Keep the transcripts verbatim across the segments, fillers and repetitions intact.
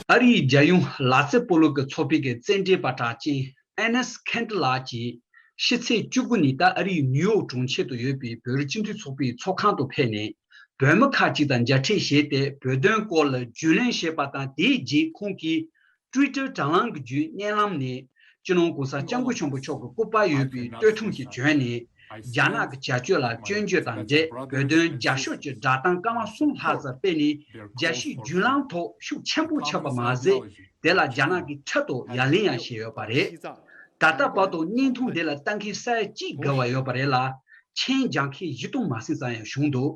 ཨ་རིའི་རྒྱལ་ཡོངས་ལག་རྩེད་སྤོ་ལོ་གི་ཚོགས་པའི་གི་རྩེད་འགྲན་པ་གྲགས་ཅན་ཨེ་ནེས་ཁན་ཏྲི་ལགས་ཀྱིས་ཕྱི་ཚེས་བཅུ་དགུ་ཉིན་ད་ཨ་རིའི་ནིའུ་ཡོག་གྲོང་ཁྱེར་དུ་ཡོད་པའི་བོད་རིགས་སྤྱི་མཐུན་ཚོགས་པའི་ཚོགས་ཁང་དུ་ཕེབས་ནས། བོད་མི་ཁག་ཅིག་དང་མཇལ་འཕྲད་བྱས་ཏེ། བོད་དོན་སྐོར་ལ་རྒྱུས་ལོན་བྱས་པ་དང་། དེའི་རྗེས་ཁོང་གིས་ཊུའི་ཊར་དྲ་ལམ་གྱི་བརྒྱུད་བརྙན་ལམ་ནས། སྤྱི་ནོར་༸གོང་ས་༸སྐྱབས་མགོན་ཆེན་པོ་མཆོག་གི་སྐུ་པར་ཡོད་པའི་སྟོད་ཐུང་ཞིག་གྱོན་ནས། རྒྱ་ནག་གི་བྱ་སྤྱོད་ལ་སྐྱོན་བརྗོད་དང་འབྲེལ། བོད་དོན་རྒྱབ་སྐྱོར་གྱི་བསྒྲགས་གཏམ་སྐར་མ་གསུམ་ལྷག་ཙམ་སྤེལ་ནས། རྒྱལ་སྤྱིའི་བརྒྱུད་ལམ་ཐོག་ཤུགས་ཆེན་པོ་ཆགས་པ་མ་ཟད། དེ་ལ་རྒྱ་ནག་གིས་འཕྲལ་དུ་ཡ་ལན་ཡང་བྱས་ཡོད་པ་རེད། ད་ལྟ་བར་དུ་བརྙན་ཐུང་དེ་ལ་ལྟ་མཁན་ས་ཡ་གཅིག་བརྒལ་བ་ཡོད་པ་རེད་ལ། མཆན་རྒྱག་མཁན་བཞི་སྟོང་མ་ཟིན་ཙམ་ཡང་བྱུང་འདུག་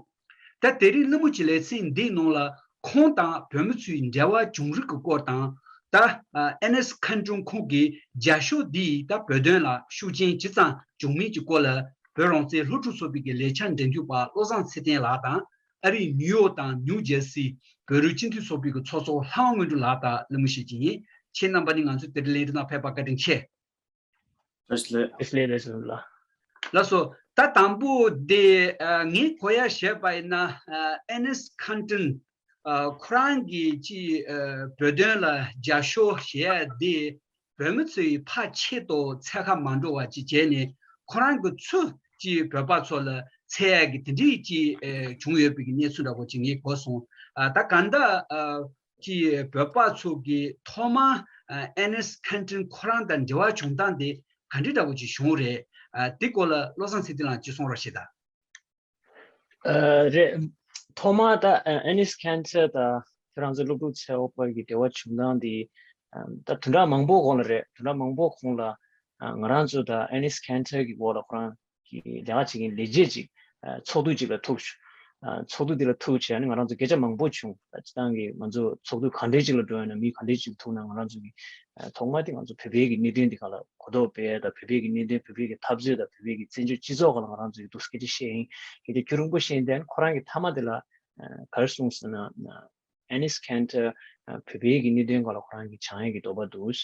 ད་དེ་རིང་གླེང་མོལ་གྱི་ལེ་ཚན་འདིའི་ནང་ལ། ཁོང་དང་བོད་མི་ཚོའི་འབྲེལ་བ་བྱུང་རིགས་ཀྱི་སྐོར་དང་། ད་ཨ་ཨེ་ནེས་ཁན་ཏྲི་ཁོང་གིས་རྒྱབ་སྐྱོར་འདི་ཡིས་ད་བོད་དོན་ལ་ཤུགས་རྐྱེན་ཇི་ཙམ་བྱུང་མིན་གྱི་སྐོར་ལ། བོད་རང་བཙན་སློབ་ཕྲུག་ཚོགས་པའི་གི་ལས་འཆར་འབྲེལ་མཐུད་པ་བློ་བཟང་ཚེ་བརྟན་ལགས་དང་། ཨ་རིའི་ནིའུ་ཡོག་དང་ནིའུ་ཇར་སིའི་བོད་རིགས་སྤྱི་མཐུན་ཚོགས་པའི་གི་ཚོགས་གཙོ་ལྷ་དབང་དངོས་གྲུབ་ལགས་དང་གླེང་མོལ་བྱེད་ཀྱི་ཡིན། ཁྱེད་རྣམ་པ་ནི་ང་ཚོའི་དེ་རིང་ལས་རིམ་ནང་ཕེབས་པར་བཀའ་དྲིན་ཆེ། བཀྲ་ཤིས་བདེ་ལེགས། བཀྲ་ཤིས་བདེ་ལེགས་ལགས། ལགས་སོ། ད་དང་པོ་དེ་ཨ་ངས་གོ་ཡ་བྱས་པ་ཡིན་ན། ཨ་ཨེ་ནེས་ཁན་ཏྲི་ཨ་ཁོ་རང་གིས་ཅིག་ཨ་བོད་དོན་ལ་རྒྱབ་སྐྱོར་བྱེད་ཡ་དེ། བོད་མི་ཚོས་ཕལ་ཆེར་དུ་འཚེ་ཁ་མ་འགྲོ་བ་ཅིག་བྱས་ནས། ཁོ་རང་གི་ཚུར་ཅིག་བོད་པ་ཚོ་ལ་འཚེ་ཡ་གི་དེ་འདྲའི་ཅིག་ཨ་བྱུང་ཡོད་པའི་གི་གནས་ཚུལ་འདྲ་པོ་ཅིག་ངས་གོ་སོང་། ཨ་ད་གང་ལྟར་ཨ། ཀྱི་བོད་པ་ཚོ་གིས་ཐོག་མར་ཨ་ཨེ་ནེས་ཁན་ཏྲི་ཁོ་རང་དང་འབྲེལ་བ་བྱུང་སྟངས་དེ་ག་འདྲ་འདྲ་པོ་ཅིག་བྱུང་རེད། ཨ་དེ་སྐོར་ལ་བློ་བཟང་ཚེ་བརྟན་ལགས་ཅིག་གསུང་རོགས་བྱེད་དང་། ཨ་རེད། ཐོག་མར་ད་ཨ་ཨེ་ནེས་ཁན་ཏྲི་དང་ཁྱེད་རང་ཚོ་སློབ་ཕྲུག་ཚོགས་པ་གི་འབྲེལ་བ་བྱུང་སྟངས་དེ། ཨ་ད་བདུན་ཕྲག་མང་པོ་གོང་ལ་རེད། བདུན་ཕྲག་མང་པོ་གོང་ལ་ཨ་ང་རང་ཚོ་དང་ཨེ་ནེས་ཁན་ཏྲི་གི་འོག་ལ་ཁོ་རང་གི་ལས་ཀ་བྱེད་མཁན་ལས་བྱེད་ཅིག་ཨ་ཚོགས་འདུ་ཅིག་ལ་ཐུག་བྱུང་། ཨ་ཚོགས་འདུ་དེ་ལ་ཐུག་བྱས་ནས་ང་རང་ཚོ་སྐད་ཆ་མང་པོ་བྱུང་། ད་སྤྱིར་བཏང་གི་ང་ཚོ་ཚོགས་འདུ་ག་འདྲས་ཅིག་ལ་འགྲོ་ཡོད་ན། མི་ག་འདྲས་ཅིག་ཐུག་ན། ང་རང་ཚོ་གི་ཨ་ཐོག་མ་དེ་ང་ཚོ་བོད་པའི་གི་གནད་དོན་དེ་སྒང་ལ་གོ་རྟོགས་སྤེལ་དང་། བོད་པའི་གི་གནད་དོན། བོད་པའི་གི་འཐབ་རྩོད་དང་། བོད་པའི་གི་བཙན་བྱོལ་སྤྱི་ཚོགས་སྒང་ལ་ང་རང་ཚོ་གི་འདུག་སྐད་ཆ་བཤད་ཡིན། གལ་ཏེ་རྒྱུན་རིང་པོ་བཤད་ཡིན་དེ། ཁོ་རང་གི་མཐའ་མ་དེ་ལ་ཨ་ག་རེ་གསུངས་ཟེར་ན། ཨ་ཨེ་ནེས་ཁན་ཏྲི་ཨ་བོད་པའི་གི་གནད་དོན་སྒང་ལ་ཁོ་རང་གི་སྦྱང་ཡས་ཀྱི་འདོད་པ་འདུག་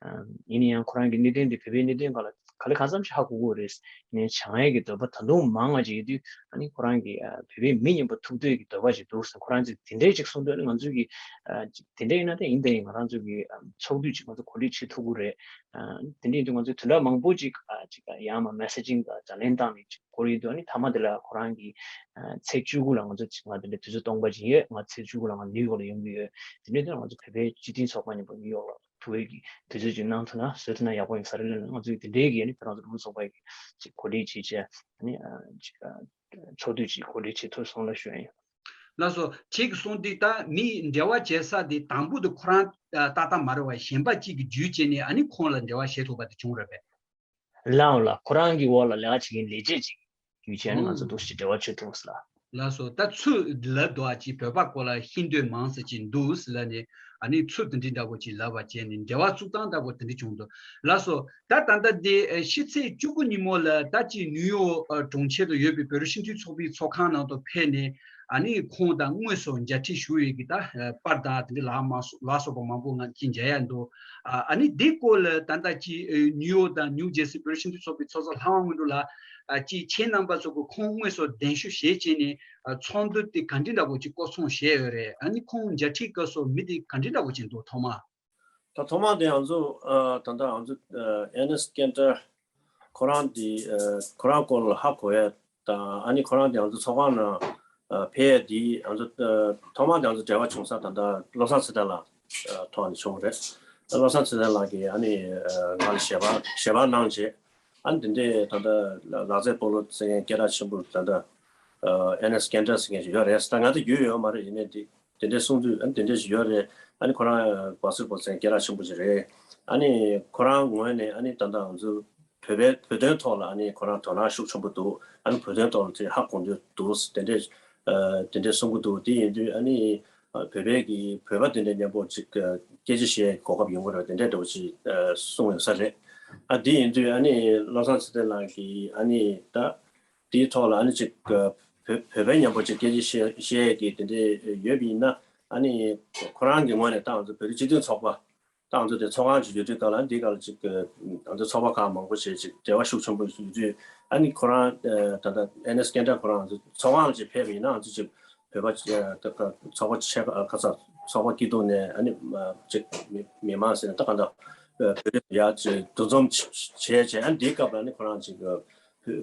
ཨ་ཡིན་ན་ཡང་ཁོ་རང་གི་གནད་དོན་དེ། བོད་པའི་གནད་དོན་སྒང་ལ་ག་ལེ་གང་འཚམ་ཞིག་ཧ་གོ་གི་རེད། ཡིན་ནའི་སྦྱང་ཡས་ཀྱི་འདོད་པ་ད་དུང་མང་བ་ཅིག་ཡོད་དུས། ཨ་ནི་ཁོ་རང་གི་ཨ་བོད་པའི་མི་མཉམ་པོ་ཐུག་འདོད་ཀྱི་འདོད་པ་ཅིག་འདུག་ཟེར། ཁོ་རང་ཚོས་དེ་འདྲས་ཅིག་གསུངས་དུས། ཨ་ནི་ང་ཚོའི་གི་ཨ་དེ་འདྲས་ཡིན་ན་ད་ཡིན་ད་ཡིན། ང་རང་ཚོ་གི་ཨ་ཚོགས་འདུ་ཅིག་ང་ཚོ་གོ་སྒྲིག་བྱེད་ཐུབ་ཀྱི་རེད། ཨ་དེ་འདྲས་ཡིན་དུས་ང་ཚོས་བདུན་ཕྲག་མང་པོ་ཅིག་ཨ་ཅིག་ཡང་མ་མེ་སེ་ཇིང་དང་བརྡ་ལན་བཏང་ནས་ཅིག་འགོར་ཡོད་དུས། ཨ་ནི་མཐའ་མ་དེ་ལ་ཁོ་རང་གིས་ཨ་ཚེས་བཅུ་དགུ་ལ་ང་ཚོ་ཅིག་ང་དེ་འདྲའི་དུས་ཚོད་སྟོང་པ་ཅིག་ཡོད། ང་ཚེས་བཅུ་དགུ་ལ་ང་ནིའུ་ཡོག་ལ་ཡོང་གི་ཡོད། དེ་འདྲའི་དུས་ང་ཚོ་བོད་པའི་སྤྱི་མཐུན་ཚོགས་པ་མཉམ་པོ་ནིའུ་ཡོག་ལ་ཐུག་པའི་གི་དུས་ཚོད་ཅིག་གནང་ཐུབ་ན་བཟོས་ཐུབ་ན་ཡག་པོ་ཡིན་ས་རེད་ལབ་ནས། ང་ཚོས་དེ་འདྲའི་གི་ཨ་ནི་བོད་རང་བཙན་སློབ་ཕྲུག་ཚོགས་པ་གི་ཅིག་གོ་སྒྲིག་བྱས་བྱས། ཨ་ནི་ཨ་ཅིག་ཨ་ཚོགས་འདུ་ཅིག་གོ་སྒྲིག་བྱེད་ཐུབ་སོང་ལབ་ཞུ་ཡ་ཡིན། ལགས་སོ། ཁྱེད་ཀྱིས་གསུངས་དུས་ད་མི་འབྲེལ་བ་བྱེད་ས་དེ་དང་པོ་དེ་ཁོ་རང་ཨ་ཏག་ཏག་མ་རེད་བ། གཞན་པ་གཅིག་གིས་བརྒྱུད་བྱས་ནས་ཨ་ནི་ཁོང་ལ་འབྲེལ་བ་བྱེད་ཐུབ་པ་དེ་བྱུང་རེད་པས། ལགས་འོང་ལགས། ཁོ་རང་གི་འོག་ལ་ལས་ཀ་བྱེད་མཁན་ལས་བྱེད་ཅིག་བརྒྱུད་བྱས་ནས་ང་ཚོ་འདུག་སེ་འབྲེལ་བ་བྱེད་ཐུབ་ལ། ལགས་སོ། ད་ཚུར་ལབ་འདུག་ཨ། ཅིག་བོད་པ་སྐོར་ལ་ཤེས་འདོད་མང་ས་ཅིག་འདུག་ཟེར་ལབ་ནས། ཨ་ནི་ཚུར་དེ་འདྲའི་འདྲ་པོ་ཅིག་ལབ་པ་བྱས་ནས་འབྲེལ་བ་བཙུགས་སྟངས་འདྲ་པོ་དེ་འདྲ་བྱུང་འདུག། ལགས་སོ། ད་ད་ལྟ་འདི་ཨ་ཕྱི་ཚེས་བཅུ་དགུ་ཉིན་མོ་ལ་ད་ཅིག་ནིའུ་ཡོག་ཨ་གྲོང་ཁྱེར་དུ་ཡོད་པའི་བོད་རིགས་སྤྱི་མཐུན་ཚོགས་པའི་ཚོགས་ཁང་ནང་དུ་ཕེབས་ནས། ཨ་ནི་ཁོང་དང་དངོས་སུ་མཇལ་འཕྲད་ཞུ་ཡས་ཀྱི་ད་ཨ་པར་དང་དེ་འདྲ་ལ་མ་སོ་ལ་སོགས་པ་མང་པོ་ང་ཅིག་མཇལ་ཡ་འདུག། ཨ་ཨ་ནི་འདི་སྐོར་ལ་ད་ལྟ་ཅིག་ཨ་ནིའུ་ཡོག་དང་ནིའུ་ཇར་སི་བོད་རིགས་སྤྱི་མཐུན་ཚོགས་པའི་ཚོགས་གཙོ་ལྷ་དབང་དངོས་གྲུབ་ལགས། ཨ་ཅིག་ཁྱེད་རྣམ་པ་ཚོ་གིས་ཁོང་དངོས་སུ་གདན་ཞུ་བྱས་བྱས་ནས་ཨ་ཚོགས་འདུ་དེ་ག་འདྲ་འདྲ་པོ་ཅིག་སྐོང་ཚོགས་བྱས་ཡོད་རེད། ཨ་ནི་ཁོང་མཇལ་འཕྲད་སྐབས་སུ་མི་དེ་ག་འདྲ་འདྲ་པོ་ཅིག་འདུག། ཐོག་མ། ད་ཐོག་མ་དེ་ང་ཚོ་ཨ་ད་ལྟ་ང་ཚོ་ཨ་ཨེ་ནེས་ཀན་ཏྲ་ཁོ་རང་དེ་ཨ་ཁོ་རང་སྐོར་ལ་ཧ་གོ་ཡ་དང་། ཨ་ནི་ཁོ་རང་དེ་ང་ཚོ་ཚོགས་ཁང་ནང་ཨ་ཕེབས་ཡ་དེ་ང་ཚོ་ཨ་ཐོག་མ་དེ་ང་ཚོ་འབྲེལ་བ་བྱུང་ས་ད་ལྟ་བློ་བཟང་ཚེ་བརྟན་ལགས་ཨ་ཐོག་ནས་བྱུང་བ་རེད། བློ་བཟང་ཚེ་བརྟན་ལགས་ཀྱིས་ཨ་ནི་ཨ་ང་ལ་ཞལ་པར་ཞལ་པར་གནང་རྗེས། ཨ་ནི་དེ་འདྲའི་ད་ལྟ་ལག་རྩེད་སྤོ་ལོ་རྩེད་མཁན་སྐད་གྲགས་ཆེན་པོ་ད་ལྟ་ཨ་ཨེ་ནེས་ཀན་ཏྲ་ཟེར་མཁན་ཞིག་ཡོད་རེད། ད་ང་ཚོ་རྒྱུས་ཡོད་མ་རེད། ཡིན་ནའི་དེ་དེ་འདྲའི་གསུང་དུས། ཨ་ནི་དེ་འདྲའི་ཞིག་ཡོད་རེད། ཨ་ནི་ཁོ་རང་སྦག་སུར་སྤོ་ལོ་རྩེད་མཁན་སྐད་གྲགས་ཆེན་པོ་ཞིག་རེད། ཨ་ནི་ཁོ་རང་ངོས་ནས་ཨ་ནི་ད་ལྟ་ང་ཚོ་བོད་པའི་བོད་དོན་ཐོག་ལ་ཨ་ནི་ཁོ་རང་དོ་སྣང་ཤུགས་ཆེན་པོ་འདུག། ཨ་ནི་བོད་དོན་ཐོག་ལ་དེ་ཧ་གོ་འདོད་འདུག། དེ་འདྲའི་ཨ་དེ་འདྲའི་གསུང་གི་འདུག། དེ་ཡིན་དུས་ཨ་ནི་ཨ་བོད་པའི་གི་བོད་པ་དེ་འདྲའི་མཉམ་པོ་ཅིག་སྐད་ཆ་བཤད་གོ་སྐབས་ཡོང་གི་རེད། དེ་འདྲའི་འདྲ་པོ་ཅིག་ཨ་གསུངས་ཡོད་ས་རེད། ཨ་དེ་ཡིན་དུས་ཨ་ནི་བློ་བཟང་ཚེ་བརྟན་ལགས་ཀྱིས་ཨ་ནི་ད་དེའི་ཐོག་ལ་ཨ་ནི་ཅིག་ཨ་བོད་བོད་པའི་མཉམ་པོ་ཅིག་སྐད་ཆ་བཤད་བཤད་ཀྱི་དེ་འདྲའི་ཡོད་པ་ཡིན་ན། ཨ་ནི་ཁོ་རང་གི་ངོས་ནས་ད་ང་ཚོ་བོད་རིགས་སྤྱི་མཐུན་ཚོགས་པ་ད་ང་ཚོ་དེ་ཚོགས་ཁང་ཅིག་ཡོད་དུས་སྒང་ལ། འདི་སྒང་ལ་ཅིག་ང་ཚོ་ཚོགས་པ་ཁག་མང་པོ་ཞིག་ཅིག་འབྲེལ་བ་ཤུགས་ཆེན་པོ་ཡོད་དུས། ཨ་ནི་ཁོ་རང་ཨ་ད་ལྟ་ཨེ་ནེས་ཀན་ཏྲ་ཁོ་རང་ང་ཚོ་ཚོགས་ཁང་ལ་ཅིག་ཕེབས་པ་ཡིན་ན། ང་ཚོ་ཅིག་བོད་པ་ཅིག་ཨ་ད་ད་ཚོགས་པ་ཆེ་ཁག་ཁ་ཚ་ ཚོགས་པ་སྐྱིད་སྡུག་ནས་ཨ་ནི་ཅིག་མི་མི་མང་ཟེར་ན་ད་གང་ལྟར་བོད་རིགས་ཡ་ཅིག་འདུ་འཛོམས་བྱས་བྱས་ཨ་ནི་འདིའི་སྐབས་ལ་ཨ་ནི་ཁོ་རང་ཅིག་བོད་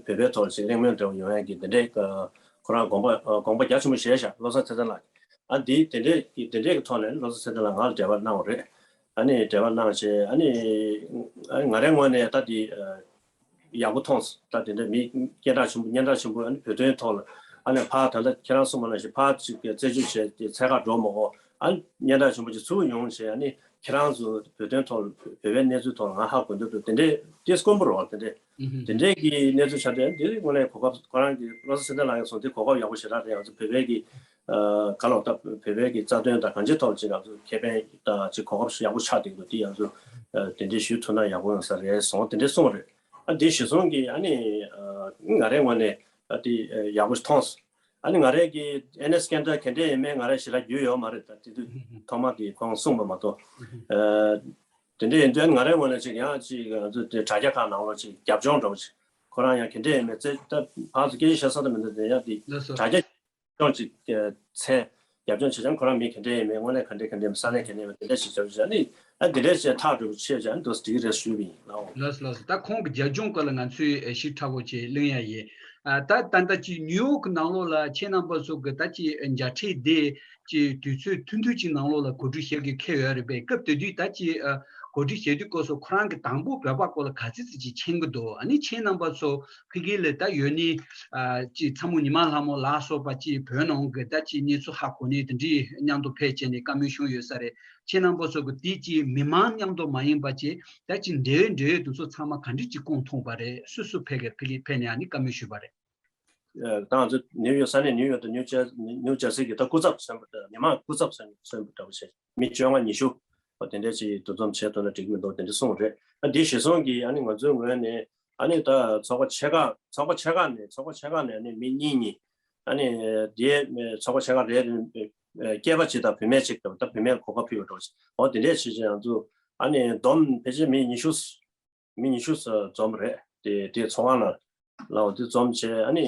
པའི་ཐོག་ལ་ཅིག་གླེང་མོལ་འདྲ་བོ་ཡོང་ཡ་གི་དེ་འདྲའི་ཁོ་རང་དགོངས་པ་དགོངས་པ་རྒྱ་ཆེན་པོ་བཞེས་ཤག་བློ་བཟང་ཚེ་བརྟན་ལགས། ཨ་འདི་དེ་འདྲའི་གི་དེ་འདྲའི་གི་ཐོག་ནས་བློ་བཟང་ཚེ་བརྟན་ལགས་ང་ལ་འབྲེལ་བ་གནང་བ་རེད། ཨ་ནི་འབྲེལ་བ་གནང་བྱས་ཨ་ནི་ཨ་ནི་ང་རའི་ངོས་ནས་ད་འདི་ཡག་པོ་མཐོང་སོང་། ད་དེ་འདྲ་མི་སྙན་གྲགས་ཆེན་པོ་སྙན་གྲགས་ཆེན་པོ་ཨ་ནི་བོད་དོན་ཐོག་ལ་ཨ་ནི་ཕར་ད་ལྟ་ཁྱེད་རང་གསུངས་པ་ནང་བཞིན་ཕར་ཅིག་རྩད་གཅོད་བྱས་ཏེ་འཚོལ་ག་འགྲོ་མ་དགོས། ཨ་ནི་སྙན་གྲགས་ཆེན་པོ་ཅིག་ཚུར་ཡོང་བྱས་ཨ་ནི་ཁྱེད་རང་ཚོ་བོད་དོན་ཐོག་ལ་བོད་པའི་གནས་ཚུལ་ཐོག་ལ་ང་ཧ་གོ་འདོད་འདུག་དེ་འདྲའི་དེ་དཀོན་པོ་རེད་བ། དེ་འདྲའི་དེ་འདྲའི་གི་གནས་ཚུལ་ཆགས་དུས་འདི་དངོས་གནས་གོ་སྐབས་ཁོ་རང་གི་བློ་བཟང་ཚེ་བརྟན་ལགས་ཀྱིས་གསུངས་དེ་གོ་སྐབས་ཡག་པོ་ཞེ་དྲག་རེད། ང་ཚོ་བོད་པའི་གི་ག་ལོག་ད་བོད་པའི་གི་རྩ་དོན་དང་གང་ཅིའི་ཐོག་ཅིག་ང་ཚོ་ཁེ་ཕན་དང་ཅིག་གོ་སྐབས་ཡག་པོ་ཆགས་བསྡད་འདུག་དེ་ང་ཚོ་དེ་འདྲའི་ཞུ་ཐུབ་ན་ཡག་པོ་ཡོང་ས་རེད་སོང་དེ་འདྲའི་གསུངས་རེད། ཨ་འདི་གཞི་བཟུང་གི་ཨ་ནི་ང་རའི་ངོས་ནས་ཨ་དེ་ཡག་པོ་མཐོང་སོང་། ཨ་ནི་ང་རའི་གི་ཨེན་ཨེས་སི་སྐད་འདྲ་ག་འདྲས་ཡིན་མིན་ང་རའི་ཞེ་དྲག་རྒྱུས་ཡོད་མ་རེད། ད་དེ་དུས་ཐོག་མ་དེ་ཁོང་གསུངས་པ་མ་གཏོགས། དེ་འདྲ་ཡིན་དུས་ང་རའི་ངོས་ནས་ཅིག་ཡང་ཅིག་ང་ཚོ་དེ་དྲ་རྒྱ་ཁག་ནང་ལོགས་ཅིག་རྒྱབ་ལྗོངས་འདྲ་བོ་ཅིག་ཁོ་རང་ཡང་ག་འདྲས་ཡིན་མིན་ཙེ་ད་ཕར་ཚུར་སྐད་ཆ་བཤད་ས་དང་མི་འདུག་དེ་ཡང་དེ་ལགས་སོ། དྲ་རྒྱ་ལྗོངས་ཅིག་ཚེ་རྒྱབ་ལྗོངས་བྱེད་ཀྱང་ཁོ་རང་མི་ག་འདྲས་ཡིན་མིན་དངོས་གནས་ག་འདྲས་ག་འདྲས་ཡིན་མིན་ས་གནས་ག་འདྲས་ཡིན་མིན་དེ་འདྲ་ཞིག་བྱ་བ་ཞིག་ཨ་ནི་ཨ་དེ་འདྲས་ཅིག་ཐག་གྲུབ་ཆེ་ཅིག་ཨ་ནི་འདུག་སེ་དེ་གི་རེ་ཞུས་པ་ཡིན་ལགས། ལགས་སོ་ལགས་སོ། ད་ཁོང་གི་རྒྱབ་ལྗོངས་སྐོར་ལ་ང་ཚོས་ཞིབ་ཕྲ་བོ་ཅིག་གླེང་ཡ་ཡིན། ཨ་ད་ད་ལྟ་ཅིག་ནིའུ་ཡོག་གི་ནང་ལོགས་ལ་ཁྱེད་རྣམ་པ་ཚོ་གི་ད་ཅིག་མཇལ་འཕྲད་དེ། ཅིག་དུས་ཚོད་ཐུང་ཐུང་ཅིག་ནང་ལོགས་ལ་གོ་སྒྲིག་བྱེད་དགོས་འཁེལ་ཡོད་རེད་པས། སྐབས་དེ་དུས་ད་ཅིག་ཨ་གོ་སྒྲིག་བྱེད་དུས་སྐབས་སུ་ཁོ་རང་གི་དང་པོ་བོད་པ་སྐོར་ལ་ག་ཚོད་ཙམ་ཅིག་མཁྱེན་གྱི་འདུག་ཨ་ནི་ཁྱེད་རྣམ་པ་ཚོ་ཕ་གི་ལ་ད་ཡོད་ནི་ཨ་ཅིག་ཚ་མོ་ཉི་མ་ལྷ་མོ་ལ་སོགས་པ་ཅིག་བོད་ནང་གི་ད་ཅིག་གནས་ཚུལ་ཧ་གོ་ནི་དེ་འདྲའི་མཉམ་དུ་ཕེབས་བྱས་ནས་བཀའ་མོལ་བྱུང་ཡོད་ས་རེད། ཁྱེད་རྣམ་པ་ཚོ་གི་དེ་ཅིག་མི་མང་མཉམ་དུ་མ་ཡིན་པ་ཅིག་ད་ཅིག་འབྲེལ་ཡོད་འབྲེལ་ཡོད་དེ་ཚོ་ཚང་མ་ག་འདྲ་ཅིག་སྐོང་ཐུབ་པ་རེད། སུ་སུ་ཕ་གིར་ཕ་གི་ཕེབས་ནས་ཨ་ནི་བཀའ་མོལ་ཞུས་པ་རེད། ད་ང་ཚོ་ནིའུ་ཡོག་ས་གནས་ནིའུ་ཡོག་དང་ནིའུ་ཇར་ནིའུ་ཇར་སི་གི་ད་སྐུ་ཚབ་མཚོན་པ་མི་མང་སྐུ་ཚབ་མཚོན་པ་འདྲ་བོ་བྱས་མི་བཅོ་ལྔ་ཉི་ཤུ་དེ་འདྲ་ཅིག་འདུ་འཛོམས་བྱས་ཐུབ་ན་འགྲིག་གི་མི་འདུག་དེ་འདྲ་གསུངས་རེད། ཨ་འདི་གཞི་བཟུང་གི་ཨ་ནི་ང་ཚོའི་ངོས་ནས་ཨ་ནི་ད་ཚོགས་པ་ཆེ་ཁག་ཚོགས་པ་ཆེ་ཁག་ནས་ཚོགས་པ་ཆེ་ཁག་ནས་ཨ་ནི་མི་གཉིས་གཉིས་ཨ་ནི་དེའི་ཚོགས་པ་ཆེ་ཁག་རེ་རེ་སྐྱེས་པ་གཅིག་དང་བུད་མེད་གཅིག་དང་ད་བུད་མེད་ལ་གོ་སྐབས་ཕུལ་བ་འདྲ་བོ་ཅིག་འོ་དེ་འདྲ་བྱས་བྱས་ང་ཚོ་ཨ་ནི་བསྡོམས་ཕལ་ཆེར་མི་ཉི་ཤུ། མི་ཉི་ཤུ་ཙམ་འཛོམས་རེད། དེ་དེ་ཚོགས་ཁང་ལ་ལའོ་དེ་འཛོམས་བྱས་ཨ་ནི་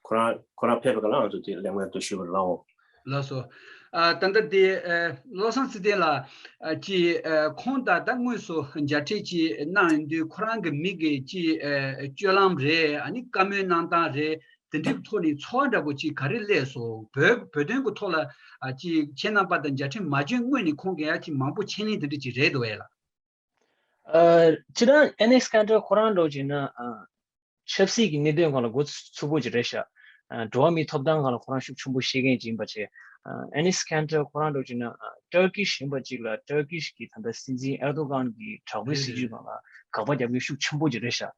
ཁོ་རང་ཁོ་རང་ཕེབས་པ་ག་ལ་ང་ཚོ་དེ་གླེང་མོལ་དུ་ཞུས་པ་ལའོ། ལགས་སོ། ཨ་ད་ལྟ་དེ་ཨ་བློ་བཟང་ཚེ་བརྟན་ལགས་ཨ་ཅི་ཨ་ཁོང་ད་ལྟ་དངོས་སུ་མཇལ་འཕྲད་ཅིག་གནང་ཡོང་དུས་ཁོ་རང་གི་མི་གི་ཅི་ཨ་སྤྱོད་ལམ་རེད། ཨ་ནི་བཀའ་མོལ་གནང་སྟངས་རེད། དེ་འདྲའི་ཐོག་ནས་ཚོར་བ་འདྲ་པོ་ཅིག་ག་རེ་སླེབས་སོང་། བོད་བོད་དོན་གྱི་ཐོག་ལ་ཨ་ཅི་ཁྱེད་རྣམ་པ་དང་མཇལ་འཕྲད་མ་བྱོན་སྔོན་ནས་ཁོང་གིས་ཨ་ཅི་མང་པོ་མཁྱེན་གླེང་དེ་འདྲ་ཅིག་རེད་འདུག་ཨེ་ལགས། ཨ་སྤྱིར་བཏང་ཨེ་ལེག་སི་ཁན་ཏར་ཁོ་རང་འདྲ་བོ་བྱས་ན་ཨ་ཆབ་སྲིད་ཀྱི་གནད་དོན་སྒང་ལ་མགོ་ཚུགས་པོ་ཅིག་རེད་ཤག་ཨ་འགྲོ་བ་མིའི་ཐོབ་ཐང་སྒང་ལ་ཁོ་རང་ཤུགས་ཆེན་པོ་བཞེས་མཁན་ཅིག་ཡིན་པ་བྱས། ཨ་ཨེ་ལེག་སི་ཁན་ཏར་ཁོ་རང་འདྲ་བོ་བྱས་ན་ཨ་ཊར་ཀི་ཤི་ཡིན་པ་ཅིག་ལ་ཊར་ཀི་ཤི་གི་ད་ལྟ་སྲིད་འཛིན་ཨེར་དོ་གྷན་གྱི་དྲག་པོའི་སྲིད་ཇུས་སྒང་ལ་དགག་པ་རྒྱབ་མཁན་ཤུགས་ཆེན་པོ་ཅིག་རེད་ཤག་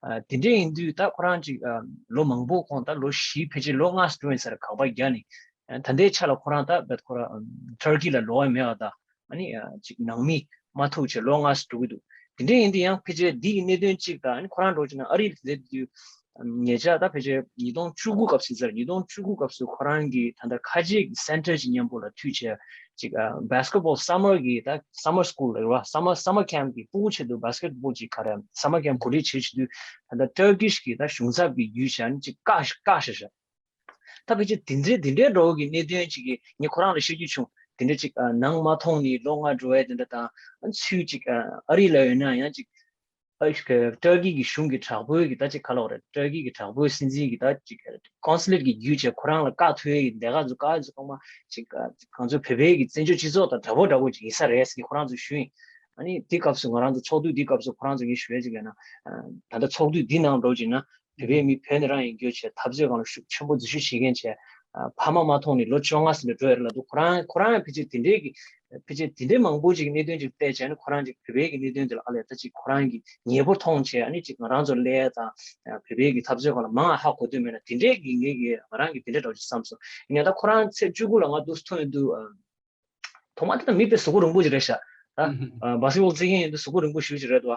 ཨ་དེ་འདྲ་ཡིན་དུས་ད་ཁོ་རང་ཅིག་ཨ་ལོ་མང་པོ་གོང་ད་ལོ་བཞི་ཕལ་ཆེར་ལོ་ལྔ་ཙམ་འགྲོ་ཡིན་ས་རེད་དགག་པ་རྒྱག་ནས། ཨ་ད་ལྟའི་ཆ་ལ་ཁོ་རང་ད་བེད་ཁོ་རང་ཨམ་ཊར་ཀི་ལ་ལོགས་ཡ་མེད་པ་དང་ཨ་ནི་ཨ་ཅིག་ནང་མི་མ་ཐུག་བྱས་ལོ་ལྔ་ཙམ་འགྲོ་གི་འདུག་དེ་འདྲ་ཡིན་དུས་ཡང་ཕལ་ཆེར་འདི་ཡི་གནད་དོན་གཅིག་དང་ཨ་ནི་ཁོ་རང་འགྲོ་བྱས་ན་ཨ་རི་ལ་སླེབས་དུས་ཨམ་ཉེ་ཆར་ད་ཕལ་ཆེར་ཉིས་སྟོང་བཅུ་དགུ་སྐབས་སུ་ཟེར་ཉིས་སྟོང་བཅུ་དགུ་སྐབས་སུ་ཁོ་རང་གི་ད་ལྟ་ཁ་ཆེ་གི་སེན་ཊར་ཅིག་མཉམ་པོ་ལ་མཐུད་བྱས་ཅིག་ཨ་བྷེ་སི་ཀེ་ཊི་བྷོལ་སམ་མར་གི་ད་སམ་མར་སི་ཀུལ་རེད་བ། སམ་མར་སམ་མར་ཁེམ་གི་ཕྲུ་གུ་ཆེད་དུ་བྷེ་སི་ཀེ་ཊི་བྷོལ་ཅིག་ག་རེ་སམ་མར་ཁེམ་གོ་སྒྲིག་བྱེད་བྱེད་དུས་ད་ལྟ་ཊར་ཀི་ཤི་གི་ད་གཞུང་ཚབ་ཀྱི་བརྒྱུད་བྱས་ཨ་ནི་ཅིག་བཀག་བཀག་བཞག་བཞག་ད་ཕལ་ཆེར་དེ་འདྲའི་དེ་འདྲའི་འདྲ་བོ་གི་གནད་དོན་ཅིག་གིས་ངས་ཁོ་རང་ལ་བཤད་རྒྱུ་བྱུང་། དེ་འདྲ་ཅིག་ཨ་ནང་མ་མཐོང་ནས་ལོ་ལྔ་འགྲོ་ཡས་དེ་འདྲ་དང་། ཨ་ཚུལ་ཅིག་ཨ་ཨ་རི་ལ་ཡོད་ན་ཡང་ཅིག་ཨ་ཊར་ཀི་གི་གཞུང་གི་དྲག་པོའི་གི་ད་ཅིག་ག་ལབ་དགོས་རེད། ཊར་ཀི་གི་དྲག་པོའི་སྲིད་འཛིན་གི་ད་ཅིག་ཀོན་སུ་ལེཊ་གི་བརྒྱུད་བྱས་ཁོ་རང་ལ་བཀག་ཐུབ་ཡས་གི་ལས་ཀ་ཚོ་བཀག་ཚོ་ཚང་མ་ཅིག་ཨ་ང་ཚོ་བོད་པའི་གི་བཙན་བྱོལ་སྤྱི་ཚོགས་དང་འདྲ་པོ་འདྲ་པོ་ཅིག་ཡིན་ས་རེད་ཟེར་གི་ཁོ་རང་ཚོ་ཞུས་ཡིན། ཨ་ནི་དེ་སྐབས་སུ་ང་རང་ཚོ་ཚོགས་འདུ་དེ་སྐབས་སུ་ཁོ་རང་ཚོ་ངས་ཞུ་ཡས་ཅིག་ཡོད་ན། ཨ་ད་ལྟ་ཚོགས་འདུ་འདི་ནང་འགྲོ་བྱས་ན། བོད་པའི་མི་བོད་ནས་རང་ཡིན་རྒྱུ་བྱས་འཐབ་རྩོད་སྒང་ལ་ཤུགས་ཆེན་པོ་འཛུལ་ཞུགས་བྱེད་མཁན་བྱས། ཨ་ཕ་མ་མ་མཐོང་ནས་ལོ་བཅོ་ལྔ་ཙམ་ལ་འགྲོ་ཡ་རེད་ལབ་འདུག་ཁོ་རང་ཁོ་རང་ཡང་ཕལ་ཆེར་དེ་འདྲའི་གི་ཕལ་ཆེར་དེ་འདྲའི་མང་པོ་ཅིག་གནད་དོན་ཅིག་བལྟས་བྱས་ནས་ཁོ་རང་ཅིག་བོད་པའི་གི་གནད་དོན་དེ་ལ་ཨ་ལས་ད་ཅིག་ཁོ་རང་གི་ཉེ་པོ་མཐོང་བྱས་ཨ་ནི་ཅིག་ང་རང་ཚོ་སླེབས་ཡ་དང་། ཨ་བོད་པའི་གི་འཐབ་རྩོད་སྒང་ལ་མང་ང་ཧ་གོ་འདོད་མེད་ན་དེ་འདྲའི་གི་ངས་གི་ང་རང་གི་དེ་འདྲ་འདྲ་བོ་ཅིག་བསམ་སོང་། ཡིན་ཡང་ད་ཁོ་རང་ཚེས་བཅུ་དགུ་ལ་ང་འདུག་སེ་ཐུག་ཡོང་དུས། ཨ་ཐོག་མ་དེ་ད་མི་དཔེ་གཟུགས་པོ་རིང་པོ་ཅིག་རེད་ཤག་ད་ཨ་བྷ་སི་ཀེ་ཊི་བྷོལ་རྩེ་མཁན་ཡིན་དུས་གཟུགས་པོ་རིང་པོ་ཞེ་པོ་ཅིག་རེད་འདུག་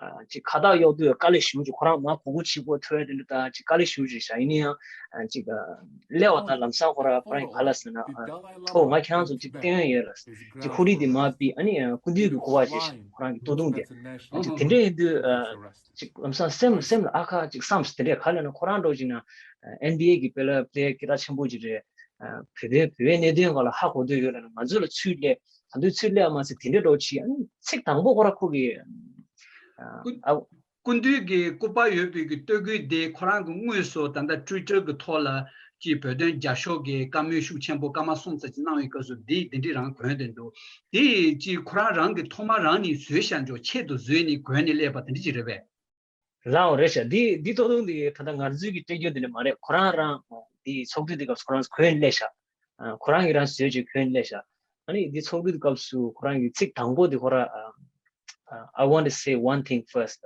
ཨ་ཅིག་ཁ་བཏགས་གཡོགས་དུས་དཀའ་ལས་ཞེ་པོ་ཅིག་ཁོ་རང་མར་གུག་གུག་གཅིག་པོ་ཐོན་ཡ་དེ་འདྲ་ད་ཅིག་དཀའ་ལས་ཞེ་པོ་ཅིག་ཤག་ཡིན་ན་ཡང་ཨ་ཅིག་ཨ་སླེབས་པ་ད་ལམ་སང་ཁོ་རང་ཁོ་རང་གིས་ག་ལབ་ཟེར་ན། ཨ་ཨོ་ང་ཁྱེད་རང་ཚོ་ཅིག་སྟོན་ཡ་ཡོད་ལ། ཅིག་ཧུ་ཌི་དེ་མར་ཕུད། ཨ་ནི་ཨ་སྐུ་མདུན་གྱི་སྐུ་པར་ཅིག་ཁོ་རང་གི་སྟོད་ཐུང་དེ། ཨ་ཅིག་དེ་འདྲ་ཡིན་དུས་ཨ་ཅིག་ལམ་སང་སེམས་སེམས་ལ་ཨ་ཁ་ཅིག་བསམ་སོང་། དེ་འདྲ་ག་ལབ་ན་ཁོ་རང་འདྲ་བོ་ཅིག་ན་ཨེན་བྷི་ཨེ་གི་དཔེ་ལ་པི་ལེ་ཡར་སྐད་གྲགས་ཆེན་པོ་ཅིག་རེད། བོད་པའི་བོད་པའི་གནད་དོན་སྒང་ལ་ཧ་གོ་འདོད་ཡོད་ལབ་ན་ང་ཚོ་ལ་ཚུར་སླེབས། ད་དུང་ཚུར་སླེབས་མ་ཟད་དེ་འདྲའི་འགྲོ་ཆེ། ཨ་ནི་ཚིག་དང་པོ་ཁོ་ར་ཁོ་གི་ཨ། སྐུ་མདུན་གྱི་སྐུ་པར་ཡོད་པའི་གི་སྟོད་གོས་དེ་ཁོ་རང་གི་དངོས་སུ་ད་ལྟ་ཊུའི་ཊར་གི་ཐོག་ལ་ཅིག་བོད་དོན་རྒྱབ་སྐྱོར་གྱི་བཀའ་མོལ་ཤུགས་ཆེན་པོ་སྐར་མ་གསུམ་ཙམ་ཅིག་གནང་བའི་སྐབས་སུ་འདི་འདི་འདྲའི་རང་གོན་བསྡད་འདུག་དེ་ཅིག་ཁོ་རང་རང་གི་ཐོག་མ་རང་ནས་བཟོས་བཞག་འཇོག་ཆེད་དུ་བཟོས་ནས་གོན་ནས་སླེབས་པ་དེ་འདྲ་ཅིག་རེད་པས། ལའོ་རེད་ཤག་འདི་འདི་ཐོག་ཐོག་འདི་ད་ལྟ་ང་ཚོའི་གི་སྤྲད་རྒྱུ་འདི་ནི་མ་རེད། ཁོ་རང་རང་འདི་ཚོགས་འདུ་འདི་སྐབས་སུ་ཁོ་རང་གོན་སླེབས་ཤག་ཁོ་རང་གི་རང་བཟོས་ཅིག་གོན་སླེབས་ཤག་ཨ་ནི་འདི་ཚོགས་འདུ་འདི་སྐབས་སུ་ཁོ་རང་གི་ཚིག་དང་པོ་འདི་ཁོ་རང་ཨ། I want to say one thing first.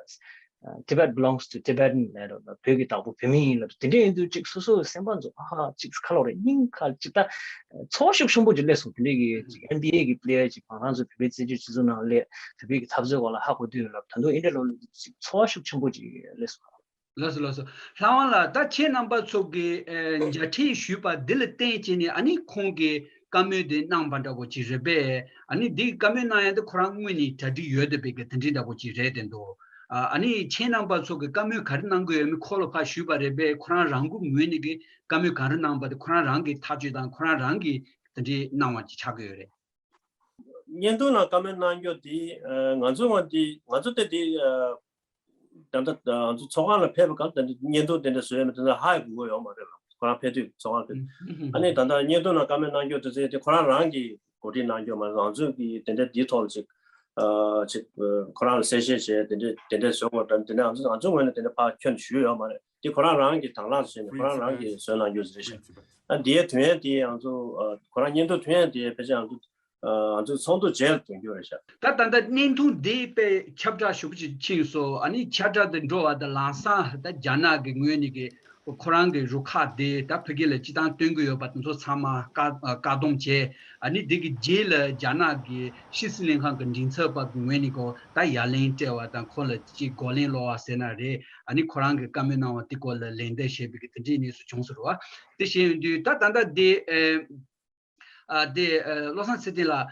Tibet belongs to Tibetan. ལབ་རོགས། བོད་ཀྱི་བདག་པོ་བོད་མི་ཡིན་ལབ། དེ་འདྲ་ཡིན་དུས་ཅིག་སོ་སོའི་སེམས་པ་ཚོ་ཨ་ཧ་ཅིག་ཁ་ལོ་རེད། སྙིང་ཁ་ཅིག་ད་ཚོར་བ་ཤུགས་ཆེན་པོ་ཅིག་སླེབས་སོང་། དེ་འདྲ་གི་ཅིག་ཨེན་བི་ཨེ་གི་པི་ལེ་ཡར་ཅིག་ང་རང་ཚོ་བོད་པའི་བཙན་བྱོལ་སྤྱི་ཚོགས་ནང་སླེབས། བོད་པའི་གི་འཐབ་རྩོད་སྐོར་ལ་ཧ་གོ་དུས་ལབ། ད་དུང་ཨིན་འདྲ་ལོ་ལ་ཅིག་ཚོར་བ་ཤུགས་ཆེན་པོ་ཅིག་སླེབས་སོང་། ལགས་སོ་ལགས་སོ། ལྷ་དབང་ལགས། ད་ཁྱེད་རྣམ་པ་ཚོ་གིས་ཨེ་མཇལ་འཕྲད་ཞུས་པ་འདི་ལ་བརྟེན་བྱས་ནས་ཨ་ནི་ཁོང་གིས་བཀའ་མོལ་འདི་གནང་བ་འདྲ་པོ་ཅིག་རེད་པས། ཨ་ནི་འདི་བཀའ་མོལ་གནང་ཡ་འདི་ཁོ་རང་དངོས་ནས་གྲ་སྒྲིག་ཡོད་བསྡད་པའི་གི་དེ་འདྲའི་འདྲ་པོ་ཅིག་རེད་བསྡད་འདུག་ཨ་ནི་ཁྱེད་རྣམ་པ་ཚོ་གིས་བཀའ་མོལ་ག་རེ་གནང་གི་ཡོད་མེད་ཁོ་ལ་ཕར་ཞུས་པ་རེད་པས། ཁོ་རང་རང་གི་ངོས་ནས་གི་བཀའ་མོལ་ག་རེ་གནང་པ་དེ་ཁོ་རང་རང་གི་ཐག་གཅོད་དང་ཁོ་རང་རང་གིས་དེ་འདྲའི་གནང་བ་ཅིག་ཆགས་ཀྱི་ཡོད་རེད། བརྙན་ཐུང་ནང་བཀའ་མོལ་གནང་རྒྱུ་དེ་ང་ཚོ་ང་དེ་ང་ཚོ་དེ་དེ་ད་ལྟ་ང་ཚོ་ཚོགས་ཁང་ལ་ཕེབས་པ་ག་ལ་ད་བརྙན་ཐུང་དེ་འདྲ་བཟོས་ཡོད་མེད་དེ་ཚོ་ཧ་གོ་གི་ཡོད་མ་རེད་ལ། ཁོ་རང་ཕེབས་དུས་ཚོགས་ཁང་ཕེབས། ཨ་ནི་ད་ལྟ་བརྙན་ཐུང་ནང་བཀའ་མོལ་གནང་རྒྱུ་དེ་ཚོ་དེ་ཁོ་རང་རང་གིས་གོ་སྒྲིག་གནང་རྒྱུ་མ་རེད། ང་ཚོ་གིས་དེ་འདྲ་འདིའི་ཐོག་ལ་ཅིག་ཅིག་ཁོ་རང་ལ་གསལ་བཤད་བྱས་དེ་འདྲ་དེ་འདྲ་བཟོ་དགོས་དྲན་དེ་འདྲ་ང་ཚོ་ང་ཚོ་ངོས་ནས་དེ་འདྲ་ཕར་ཁྱོན་ཞུས་ཡོད་མ་རེད། དེ་ཁོ་རང་རང་གིས་དང་བླངས་བྱས་ནས་ཁོ་རང་རང་གིས་བཟོས་གནང་རྒྱུ་རེད་ཤག་ཨ་འདིའི་དོན་ཡན་དེ་ང་ཚོ་ཁོ་རང་བརྙན་ཐུང་དོན་ཡན་དེ་ཕལ་ཆེར་ང་ཚོ་ང་ཚོ་ཚོགས་འདུ་རྗེས་ལ་ཐོན་རྒྱུ་རེད་ཤག་ད་ད་ལྟ་བརྙན་ཐུང་འདི་དཔེ་ཁྱབ་བསྒྲགས་ཞུ་གི་ཕྱིན་སོ། ཨ་ནི་ཁྱབ་བསྒྲགས་འདི་འགྲོ་བ་དང་ལམ་སང་ད་རྒྱ་ནག་གི་ངོས་ནས་གི་ཁོ་རང་གི་རུ་ཁག་དེ་ད་ཕ་གི་ལ་སྤྱི་བཏང་སྟོན་གི་ཡོད་པ་དེ་ཚོ་ཚང་མ་བཀག་བཀག་སྡོམ་བྱས། ཨ་ནི་འདི་གི་རྗེས་ལ་རྒྱ་ནག་གི་ཕྱི་སྲིད་ལྷན་ཁང་གི་མགྲིན་ཚབ་པ་གི་ངོས་ནས་ཁོ་ད་ཡ་ལན་སྤྲད་པ་དང་ཁོ་ལ་ཅིག་རྒོལ་ལན་སློག་པ་ཟེར་ན་རེད། ཨ་ནི་ཁོ་རང་གི་བཀའ་མོལ་གནང་བ་དེ་སྐོར་ལ་ལན་འདེབས་བྱས་པའི་གི་དེ་འདྲའི་གནས་ཚུལ་བྱུང་སོང་རེད་བ། དེ་བྱས་ཡོང་དུས་ད་ད་ལྟ་དེ་ཨ་དེ་བློ་བཟང་ཚེ་བརྟན་ལགས་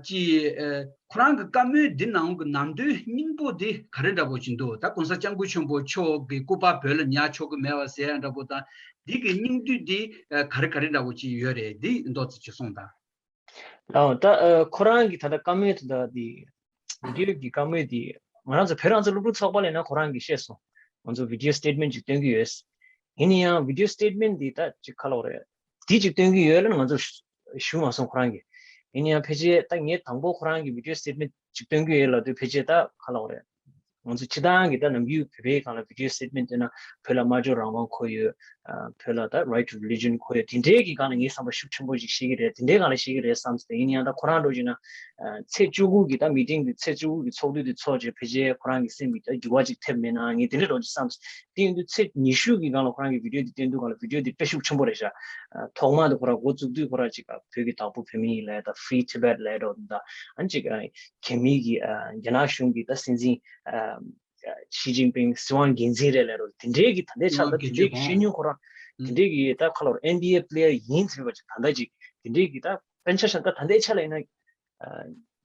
ཀྱིས་ཁོ་རང་གི་བཀའ་མོལ་འདི་ནང་གི་ནང་དོན་སྙིང་པོ་འདི་ག་རེ་འདྲ་པོ་ཅིག་འདུག་ད་གོང་ས་སྐྱབས་མགོན་ཆེན་པོ་མཆོག་གི་སྐུ་པར་བོད་ལ་ཉར་ཆོག་གི་མེད་པ་ཟེར་ཡ་འདྲ་པོ་དང་འདི་གི་སྙིང་བསྡུས་འདི་ག་རེ་ག་རེ་འདྲ་པོ་ཅིག་ཡོད་རེད། འདི་མདོ་ཙམ་ཅིག་གསུངས་དང་། ལགས་ད་ཁོ་རང་གི་ད་ལྟ་བཀའ་མོལ་དེ་དག་དེ་བི་ཌི་ཡོ་གི་བཀའ་མོལ་དེ་ང་རང་ཚོ་བོད་རང་བཙན་སློབ་ཕྲུག་ཚོགས་པ་ལས་ན་ཁོ་རང་གིས་བཤད་སོང་། ང་ཚོ་བི་ཌི་ཡོ་སི་ཊེཊ་མེན་ཊི་ཅིག་སྟོན་གི་ཡོད། ཡིན་ན་ཡང་བི་ཌི་ཡོ་སི་ཊེཊ་མེན་ཊི་དེ་ད་ཅིག་ག་ལབ་དགོས་རེད། དེ་ཅིག་སྟོན་གི་ཡོད་ལབ་ན་ང་ཚོ་ཞུ་མ་སོང་ཁོ་རང་གིས། ཡིན་ན་ཡང་ཕལ་ཆེར་ད་ངས་དང་པོ་ཁོ་རང་གི་བི་ཌི་ཡོ་སི་ཊེཊ་མེན་ཊི་ཅིག་སྟོན་གི་ཡོད་ལབ་དུས་ཕལ་ཆེར་ད་ག་ལབ་དགོས་རེད། ང་ཚོ་སྤྱིར་བཏང་གི་ད་ནམ་རྒྱུན་བོད་པའི་སྒང་ལ་བི་ཌི་ཡོ་སི་ཊེཊ་མེན་ཊི་བཏོན་ན་བོད་ལ་སྨྲ་བརྗོད་རང་དབང་ཁོ་ཡོད། བོད་ལ་ད་right to religion ཁོ་ཡོད། དེ་འདྲའི་གི་སྒང་ལ་ངས་བསམ་པ་ཤུགས་ཆེན་པོ་ཞིག་བཤད་ཀྱི་རེད། དེ་འདྲའི་སྒང་ལ་བཤད་ཀྱི་རེད་བསམ་སྟེ། ཡིན་ཡང་ད་ཁོ་རང་འགྲོ་བཞིན་ན་ཚེས་བཅུ་དགུ་གི་ད་མི་ཊིང་དེ་ཚེས་བཅུ་དགུ་གི་ཚོགས་འདུ་དེ་ཚོགས་རྗེས་ཕལ་ཆེར་ཁོ་རང་གི་སེམས་ཀྱི་ད་འགྱུར་བ་ཅིག་ཐེབས་མེད་ན་ངས་དེ་འདྲ་འགྲོ་ཅིག་བསམ། དེ་ཡིན་དུས་ཚེས་ཉི་ཤུ་གི་སྒང་ལ་ཁོ་རང་གི་བི་ཌི་ཡོ་དེ་སྟོན་དུས་སྒང་ལ་བི་ཌི་ཡོ་དེ་དཔེ་ཤུགས་ཆེན་པོ་རེད་ཤག་ཐོག་མ་དེ་ཁོ་རང་འགོ་བཙུགས་དུས་ཁོ་རང་ཅིག་བོད་ཀྱི་བདག་པོ་བོད་མི་ཡིན་ལབ་ད་Free Tibet ལབ་འགྲོ་ད་ཨ་ནི་ཅིག་གེ་མི་གི་རྒྱ་ནག་གཞུང་གི་ད་སྲིད་འཛིན། ཞི་ཅིན་ཕིང་སྲིད་དབང་སྒེར་འཛིན་རེད་ལབ་རོགས། དེ་འདྲའི་གི་ད་ལྟའི་ཆ་ལ་དེ་འདྲའི་གི་ཤེས་ཡོན་ཁོ་རང་དེ་འདྲའི་གི་ད་ཁ་ལོར་ཨེན་བི་ཨེ་པི་ལེ་ཡར་ཡིན་ཟེར་བ་ཅིག་ད་ལྟ་ཅིག་དེ་འདྲའི་གི་ད་དཔེར་ན་ཆ་བཞག་ན་ད་ལྟའི་ཆ་ལ་ཡིན་ན་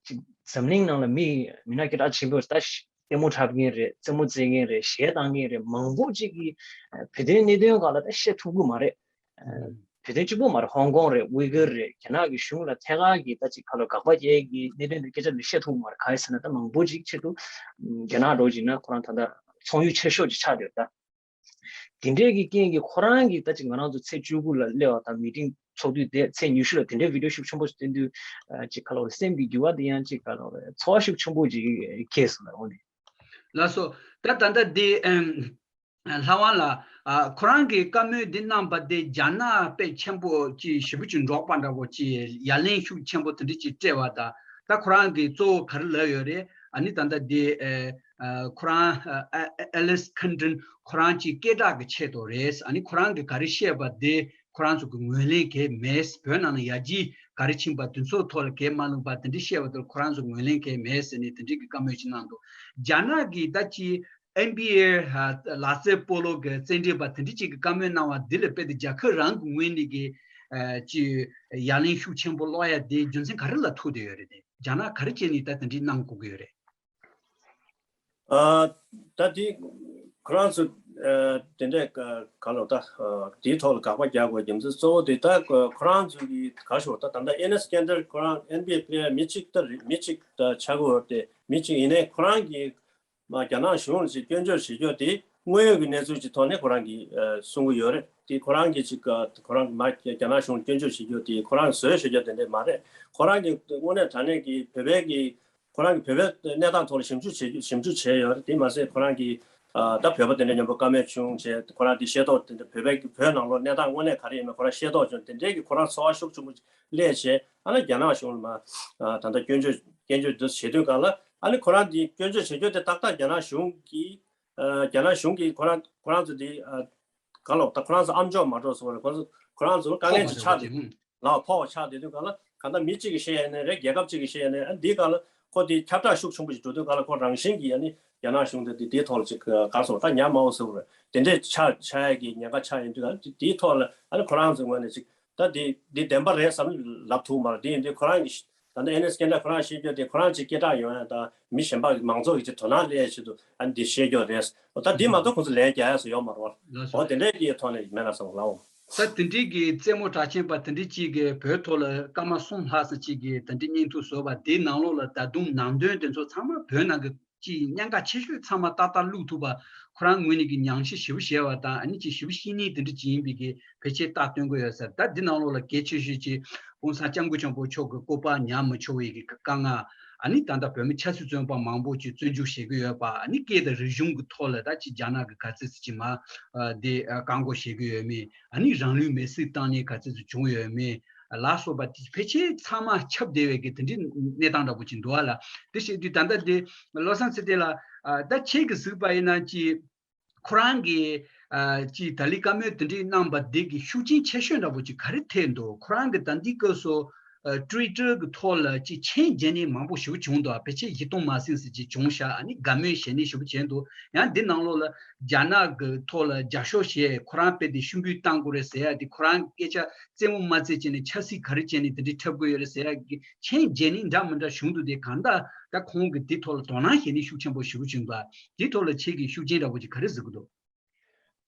ཅིག་འཛམ་གླིང་ནང་ལ་མི་མི་སྣ་སྐད་གྲགས་ཆེན་པོ་ད་ལྟད་མོ་འཁྲབ་མཁན་རེད། རྩེད་མོ་རྩེ་མཁན་རེད། གཞས་བཏང་མཁན་རེད། མང་པོ་ཅིག་གི་བོད་དོན་གནད་དོན་སྒང་ལ་ད་བཤད་ཐུབ་ཀྱི་མ་རེད། བོད་དོན་གཅིག་པོ་མ་རེད། ཧོང་ཀོང་རེད། ཝི་གུར་རེད། རྒྱ་ནག་གི་གཞུང་ལ་ཐད་ཀར་གྱི་ད་ཅིག་ཁ་ལོ་དགག་པ་རྒྱག་གི་གནད་དོན་དེ་སྐད་ཆ་འདི་བཤད་ཐུབ་མ་རེད། གང་ཡིན་ཟེར་ན་ད་མང་པོ་ཅིག་ཆེད་དུ་རྒྱ་ནག་འགྲོ་བཞིན་ན་ཁོ་རང་ད་ལྟ་ཚོང་ཡུལ་ཆེ་ཤོས་ཅིག་ཆགས་བསྡད་ཡོད་ད། དེ་འདྲའི་གི་རྐྱེན་གྱིས་ཁོ་རང་གིས་ད་ཅིག་ང་རང་ཚོ་ཚེས་བཅུ་དགུ་ལ་སླེབས་པ་དང་མི་ཊིང་ཚོགས་དུས་དེ་ཚེས་ཉི་ཤུ་ལ་དེ་འདྲའི་བི་ཌི་ཡོ་ཤུགས་ཆེན་པོ་ཞིག་སྟོན་དུས་ཅིག་ཁ་ལོ་སེམས་ཀྱི་འགྱུར་བ་དེ་ཡང་ཅིག་ཁ་ལོ་ཚོར་བ་ཤུགས་ཆེན་པོ་ཅིག་སྐྱེས་སོང་ལ་འོ་ནི། ལགས་སོ། ད་ད་ལྟ་དེ་ལྷ་དབང་ལགས། ཁོ་རང་གིས་བཀའ་མོལ་འདི་གནང་པ་དེ་རྒྱ་ནག་དཔེ་ཆེན་པོ་ཅིག་ཞེ་པོ་ཅིག་འདྲོགས་པ་འདྲ་པོ་ཅིག་ཡ་ལན་ཤུགས་ཆེན་པོ་དེ་འདྲ་ཅིག་སྤྲད་པ་དང་། ད་ཁོ་རང་གིས་གཙོ་བོ་ག་རེ་ལབ་ཡོད་རེད། ཨ་ནི་ད་ལྟ་དེ་ཁོ་རང་ཨེ་ལིས་ཁན་ཏྲིན་ཁོ་རང་ཅིག་སྐད་གྲགས་ཀྱི་ཆེད་དུ་རེད། ཨ་ནི་ཁོ་རང་གིས་ག་རེ་བཤད་པ་དེ་ཁོ་རང་ཚོ་གི་ངོས་ལེན་གལ་མེད། བོད་ནང་ལ་ཡར་རྒྱས་ག་རེ་ཕྱིན་པ་དེ་ཚོའི་ཐོག་ལ་གལ་མ་བླངས་པ་དེ་འདྲ་བཤད་པ་དེར་ཁོ་རང་ཚོ་ངོས་ལེན་གལ་མེད་ཟེར་ནས་དེ་འདྲ་གི་བཀའ་མོལ་ཅིག་གནང་འདུག་རྒྱ་ནག་གིས་ད་ཅི་ཨེན་བི་ཨེ་ལག་རྩེད་སྤོ་ལོ་གི་རྩེད་འགྲན་པ་དེ་འདྲ་ཅིག་གི་བཀའ་མོལ་གནང་བ་འདི་ལ་དཔེ་དེ་རྒྱལ་ཁབ་རང་གི་ངོས་ནས་གི་ཅི་ཡ་ལན་ཤུགས་ཆེན་པོ་སློག་ཡ་དེ་རྒྱུ་མཚན་ག་རེ་ལ་ཐུག་བསྡད་ཡོད་རེད། དེ་རྒྱ་ནག་ག་རེ་བྱས་ནས་ད་དེ་འདྲ་གནང་དགོས་ཀྱི་ཡོད་རེད། ཨ་ད་དེ་ཁོ་རང་ཚོ་ ཨ་དེ་འདྲས་ག་ག་ལོ་ད་ཨ་དེའི་ཐོག་ལ་དགག་པ་རྒྱག་དགོས་རྒྱུ་མཚན་གཙོ་བོ་དེ་ད་ཁོ་རང་ཚོ་གི་ག་ཞོག་ད་ད་ལྟ་ཨེ་ནེ་སི་ཀན་ཌར་ཁོ་རང་ཨེན་བི་ཨེ་པི་ལེ་ཡར་མི་གཅིག་ད་རེད། མི་གཅིག་ད་ཆགས་ཀྱི་ཡོད་དེ། མི་གཅིག་ཡིན་ནའི་ཁོ་རང་གི་མ་རྒྱ་ནག་གཞུང་ལ་ཅིག་སྐྱོན་བརྗོད་བྱེད་རྒྱུ་དེ་དངོས་ཡོད་ཀྱི་གནས་ཚུལ་གྱི་ཐོག་ནས་ཁོ་རང་གིས་ཨ་གསུང་གི་ཡོད་རེད། དེ་ཁོ་རང་གིས་ཅིག་ཨ་ཁོ་རང་མ་རྒྱ་ནག་གཞུང་ལ་སྐྱོན་བརྗོད་བྱེད་རྒྱུ་དེ་ཁོ་རང་གིས་བཟོས་བྱེད་རྒྱུ་དེ་འདྲས་མ་རེད། ཁོ་རང་གིས་དངོས་གནས་དྲང་གནས་ཀྱི་བོད་པའི་གི་ཁོ་རང་གིས་བོད་པའི་གནས་སྟངས་ཐོག་ལ་ཞིབ་འཇུག་བྱེད་རྒྱུ་ཞིབ་འཇུག་བྱས་ཡོད་རེད། དེ་མ་ཟད་ཁོ་རང་གིས་ཨ་ད་བོད་པ་དེ་འདྲ་མཉམ་པོ་བཀའ་མོལ་བྱུང་བྱས། ཁོ་རང་དེ་ཤེས་རྟོགས་དེ་འདྲ་བོད་པའི་བོད་ནང་ལོགས་གནས་སྟངས་དངོས་གནས་ག་རེ་ཡིན་མིན་ཁོ་རང་ཤེས་རྟོགས་བྱུང་། དེ་འདྲའི་གི་ཁོ་རང་ཚོར་བ་ཤུགས་ཆེན་པོ་སླེབས་བྱས། ཨ་ནི་རྒྱ་ནག་གཞུང་ལ་མ་ཨ་ད་ལྟ་སྐྱོན་བརྗོད་སྐྱོན་བརྗོད་འདི་བྱེད་དུས་ག་ལ། ཨ་ནི་ཁོ་རང་དེ་སྐྱོན་བརྗོད་བྱེད་རྒྱུ་དེ་ཏག་ཏག་རྒྱ་ནག་གཞུང་གིས་ཨ་རྒྱ་ནག་གཞུང་གིས་ཁོ་རང་ཁོ་རང་ཚོ་དེ་ཨ་ག་ལོ་ད་ཁོ་རང་ཚོ་ཨམ་ཅོག་མ་འགྲོ་སོང་བ་རེད། ཁོ་ཚོ་ཁོ་རང་ཚོ་དཀའ་ངལ་ཅིག་ཆགས་འདུག་ལ་ཕོག་ཆགས་བསྡད་དུས་ག་ལ། གང་ལྟར་མི་གཅིག་གིས་བཤད་ཡ་ནི་རེད། རྒྱལ་ཁབ་གཅིག་གིས་བཤད་ཡ་ནི་རེད། ཨ་འདིའི་སྒང་ལ་ཁོ་དེ་ཁྱབ་བསྒྲགས་ཤུགས་ཆེན་པོ་ཞིག་འགྲོ་དུས་ག་ལ་ཁོ་རང་བཞིན་གྱིས་ཨ་ནི་རྒྱ་ནག་གཞུང་དེ་དེ་དེའི་ཐོག་ལ་ཅིག་ག་རེ་ཟེར་ད་ཉར་མ་འོང་ཟེར་བ་རེད། དེ་འདྲས་ཆགས་ཆགས་ཡ་གི་ཉེན་ཁ་ཆགས་ཡོང་དུས་ག་ལ་དེ་དེའི་ཐོག་ལ་ཨ་ནི་ཁོ་རང་ཚོའི་ངོས་ནས་ཅིག་ད་དེ་དེ་བདེན་པ་རེད་བསམ་ལབ་ཐུབ་མ་རེད། དེ་ཡིན་དུས་ཁོ་རང་གི་ད་ལྟ་ཨེ་ནེ་སི་ཀན་ཌར་ཁོ་རང་བཤད་རྒྱུ་དེ་ཁོ་རང་ཅིག་སྐད་གྲགས་ཡོང་ཡ་དང་མི་གཞན་པ་མང་ཚོགས་ཀྱི་ཅིག་དོ་སྣང་སླེབས་ཡ་ཆེད་དུ་ཨ་ནི་དེ་བཤད་རྒྱུ་རེད། ད་དེ་མ་གཏོགས་ཁོ་ཚོ་ལན་རྒྱག་ཡ་སུ་ཡོད་མ་རེད། ལགས་སོ། འོ་དེ་འདྲས་ཀྱི་ཐོག་ནས་མེད་ན་བསམ་ལགས། ད་དེ་འདྲའི་གི་རྩེད་མོ་གྲགས་ཅན་པ་དེ་འདྲའི་གཅིག་གིས་བོད་ཐོག་ལ་སྐར་མ་གསུམ་ལྷག་ཙམ་གཅིག་གིས་དེ་འདྲའི་བརྙན་ཐུང་བཟོས་པ་དེའི་ནང་ལོགས་ལ་ད་དུང་ནང་དོན་དེ་ཚོ་ཚང་མ་བོད་ནང་གི་ཅིག་ཉེན་ཁ་ཆེ་ཤོས་ཚང་མ་ཏག་ཏག་བླུགས་ཐུབ་པ་ཁོ་རང་ངོས་ནས་ཀྱི་ཉམས་ཞིབ་ཞིབ་བྱས་པ་དང་ཨ་ནི་ཅིག་ཞིབ་ཤེས་ནི་དེ་འདྲ་ཅིག་ཡིན་པའི་གི་ཕལ་ཆེར་རྟགས་སྟོན་གི་ཡོད་ཟེར། ད་འདི་ནང་ལོགས་ལ་གལ་ཆེ་ཤོས་ཅིག་༸གོང་ས་༸སྐྱབས་མགོན་ཆེན་པོ་མཆོག་གི་སྐུ་པར་ཉར་མི་ཆོག་པའི་གི་དཀའ་ངལ། ཨ་ནི་ད་ལྟ་བོད་མི་ཆབ་སྲིད་བཙོན་པ་མང་པོ་ཅིག་བཙོན་འཇུག་བྱེད་ཀྱི་ཡོད་པ། ཨ་ནི་སྐད་དང་རིག་གཞུང་གི་ཐོག་ལ་ད་ཅིག་རྒྱ་ནག་གི་ག་ཚོད་ཅིག་མ་ཨ་དེ་ཨ་བཀག་འགོག་བྱེད་ཀྱི་ཡོད་མེད། ཨ་ནི་རང་ལུས་མེར་སྲེག་བཏང་ནས་ག་ཚོད་ཅིག་བྱུང་ཡོད་མེད་ལ་སོགས་པ་དེ་ཕལ་ཆེར་ཚང་མ་ཁྱབ་བསྡད་པའི་གི་དེ་འདྲའི་གནས་སྟངས་འདྲ་པོ་ཅིག་འདུག་ཨ་ལ། དེ་བྱེད་དུས་ད་ལྟ་དེ་བློ་བཟང་ཚེ་བརྟན་ལགས་ཨ་ད་ཁྱེད་ཀྱིས་གཟིགས་པ་ཡིན་ན་ཅིག་ཁོ་རང་གིས་ཨ་ཅིག་ད་ལི་བཀའ་མོལ་དེ་འདྲའི་གནང་པ་དེ་གི་ཤུགས་རྐྱེན་ཆེ་ཤོས་འདྲ་པོ་ཅིག་ག་རེ་ཐེབས་འདུག་ཁོ་རང་གི་ད་ལྟའི་སྐབས་སུ་ཨ་ཊུ་ཝི་ཊར་གི་ཐོག་ལ་ཅིག་མཆན་རྒྱག་མཁན་མང་པོ་ཞེ་པོ་བྱུང་འདུག་ཕལ་ཆེར་བཞི་སྟོང་མ་ཟིན་ཙམ་ཅིག་བྱུང་ཤག་ཨ་ནི་དགའ་མོས་བྱེད་མཁན་ཞེ་པོ་བྱས་འདུག་ཡང་འདི་ནང་ལོགས་ལ་རྒྱ་ནག་གི་ཐོག་ལ་རྒྱབ་སྐྱོར་བྱས་ཁོ་རང་དཔེ་དེ་ཤུགས་འབུད་བཏང་དགོས་རེད་ཟེར་ཡ་དེ་ཁོ་རང་སྐད་ཆ་རྩེད་མོ་མ་རྩེ་བྱས་ནས་ཆབ་སྲིད་ག་རེ་བྱས་ནས་དེ་འདྲའི་འཁྲབ་དགོས་ཡོད་རེད་ཟེར་ཡ་གི་མཆན་རྒྱག་མཁན་འདྲ་མི་འདྲ་བྱུང་འདུག་དེ་གང་ལྟར་ད་ཁོང་གིས་དེ་ཐོག་ལ་དོ་སྣང་བྱེད་མཁན་ཤུགས་ཆེན་པོ་ཞེ་པོ་བྱུང་འདུག་དེ་ཐོག་ལ་ཁྱེད་ཀྱིས་ཤུགས་རྐྱེན་འདྲ་པོ་ཅིག་ག་རེ་གཟིགས་ཀྱི་འདུག་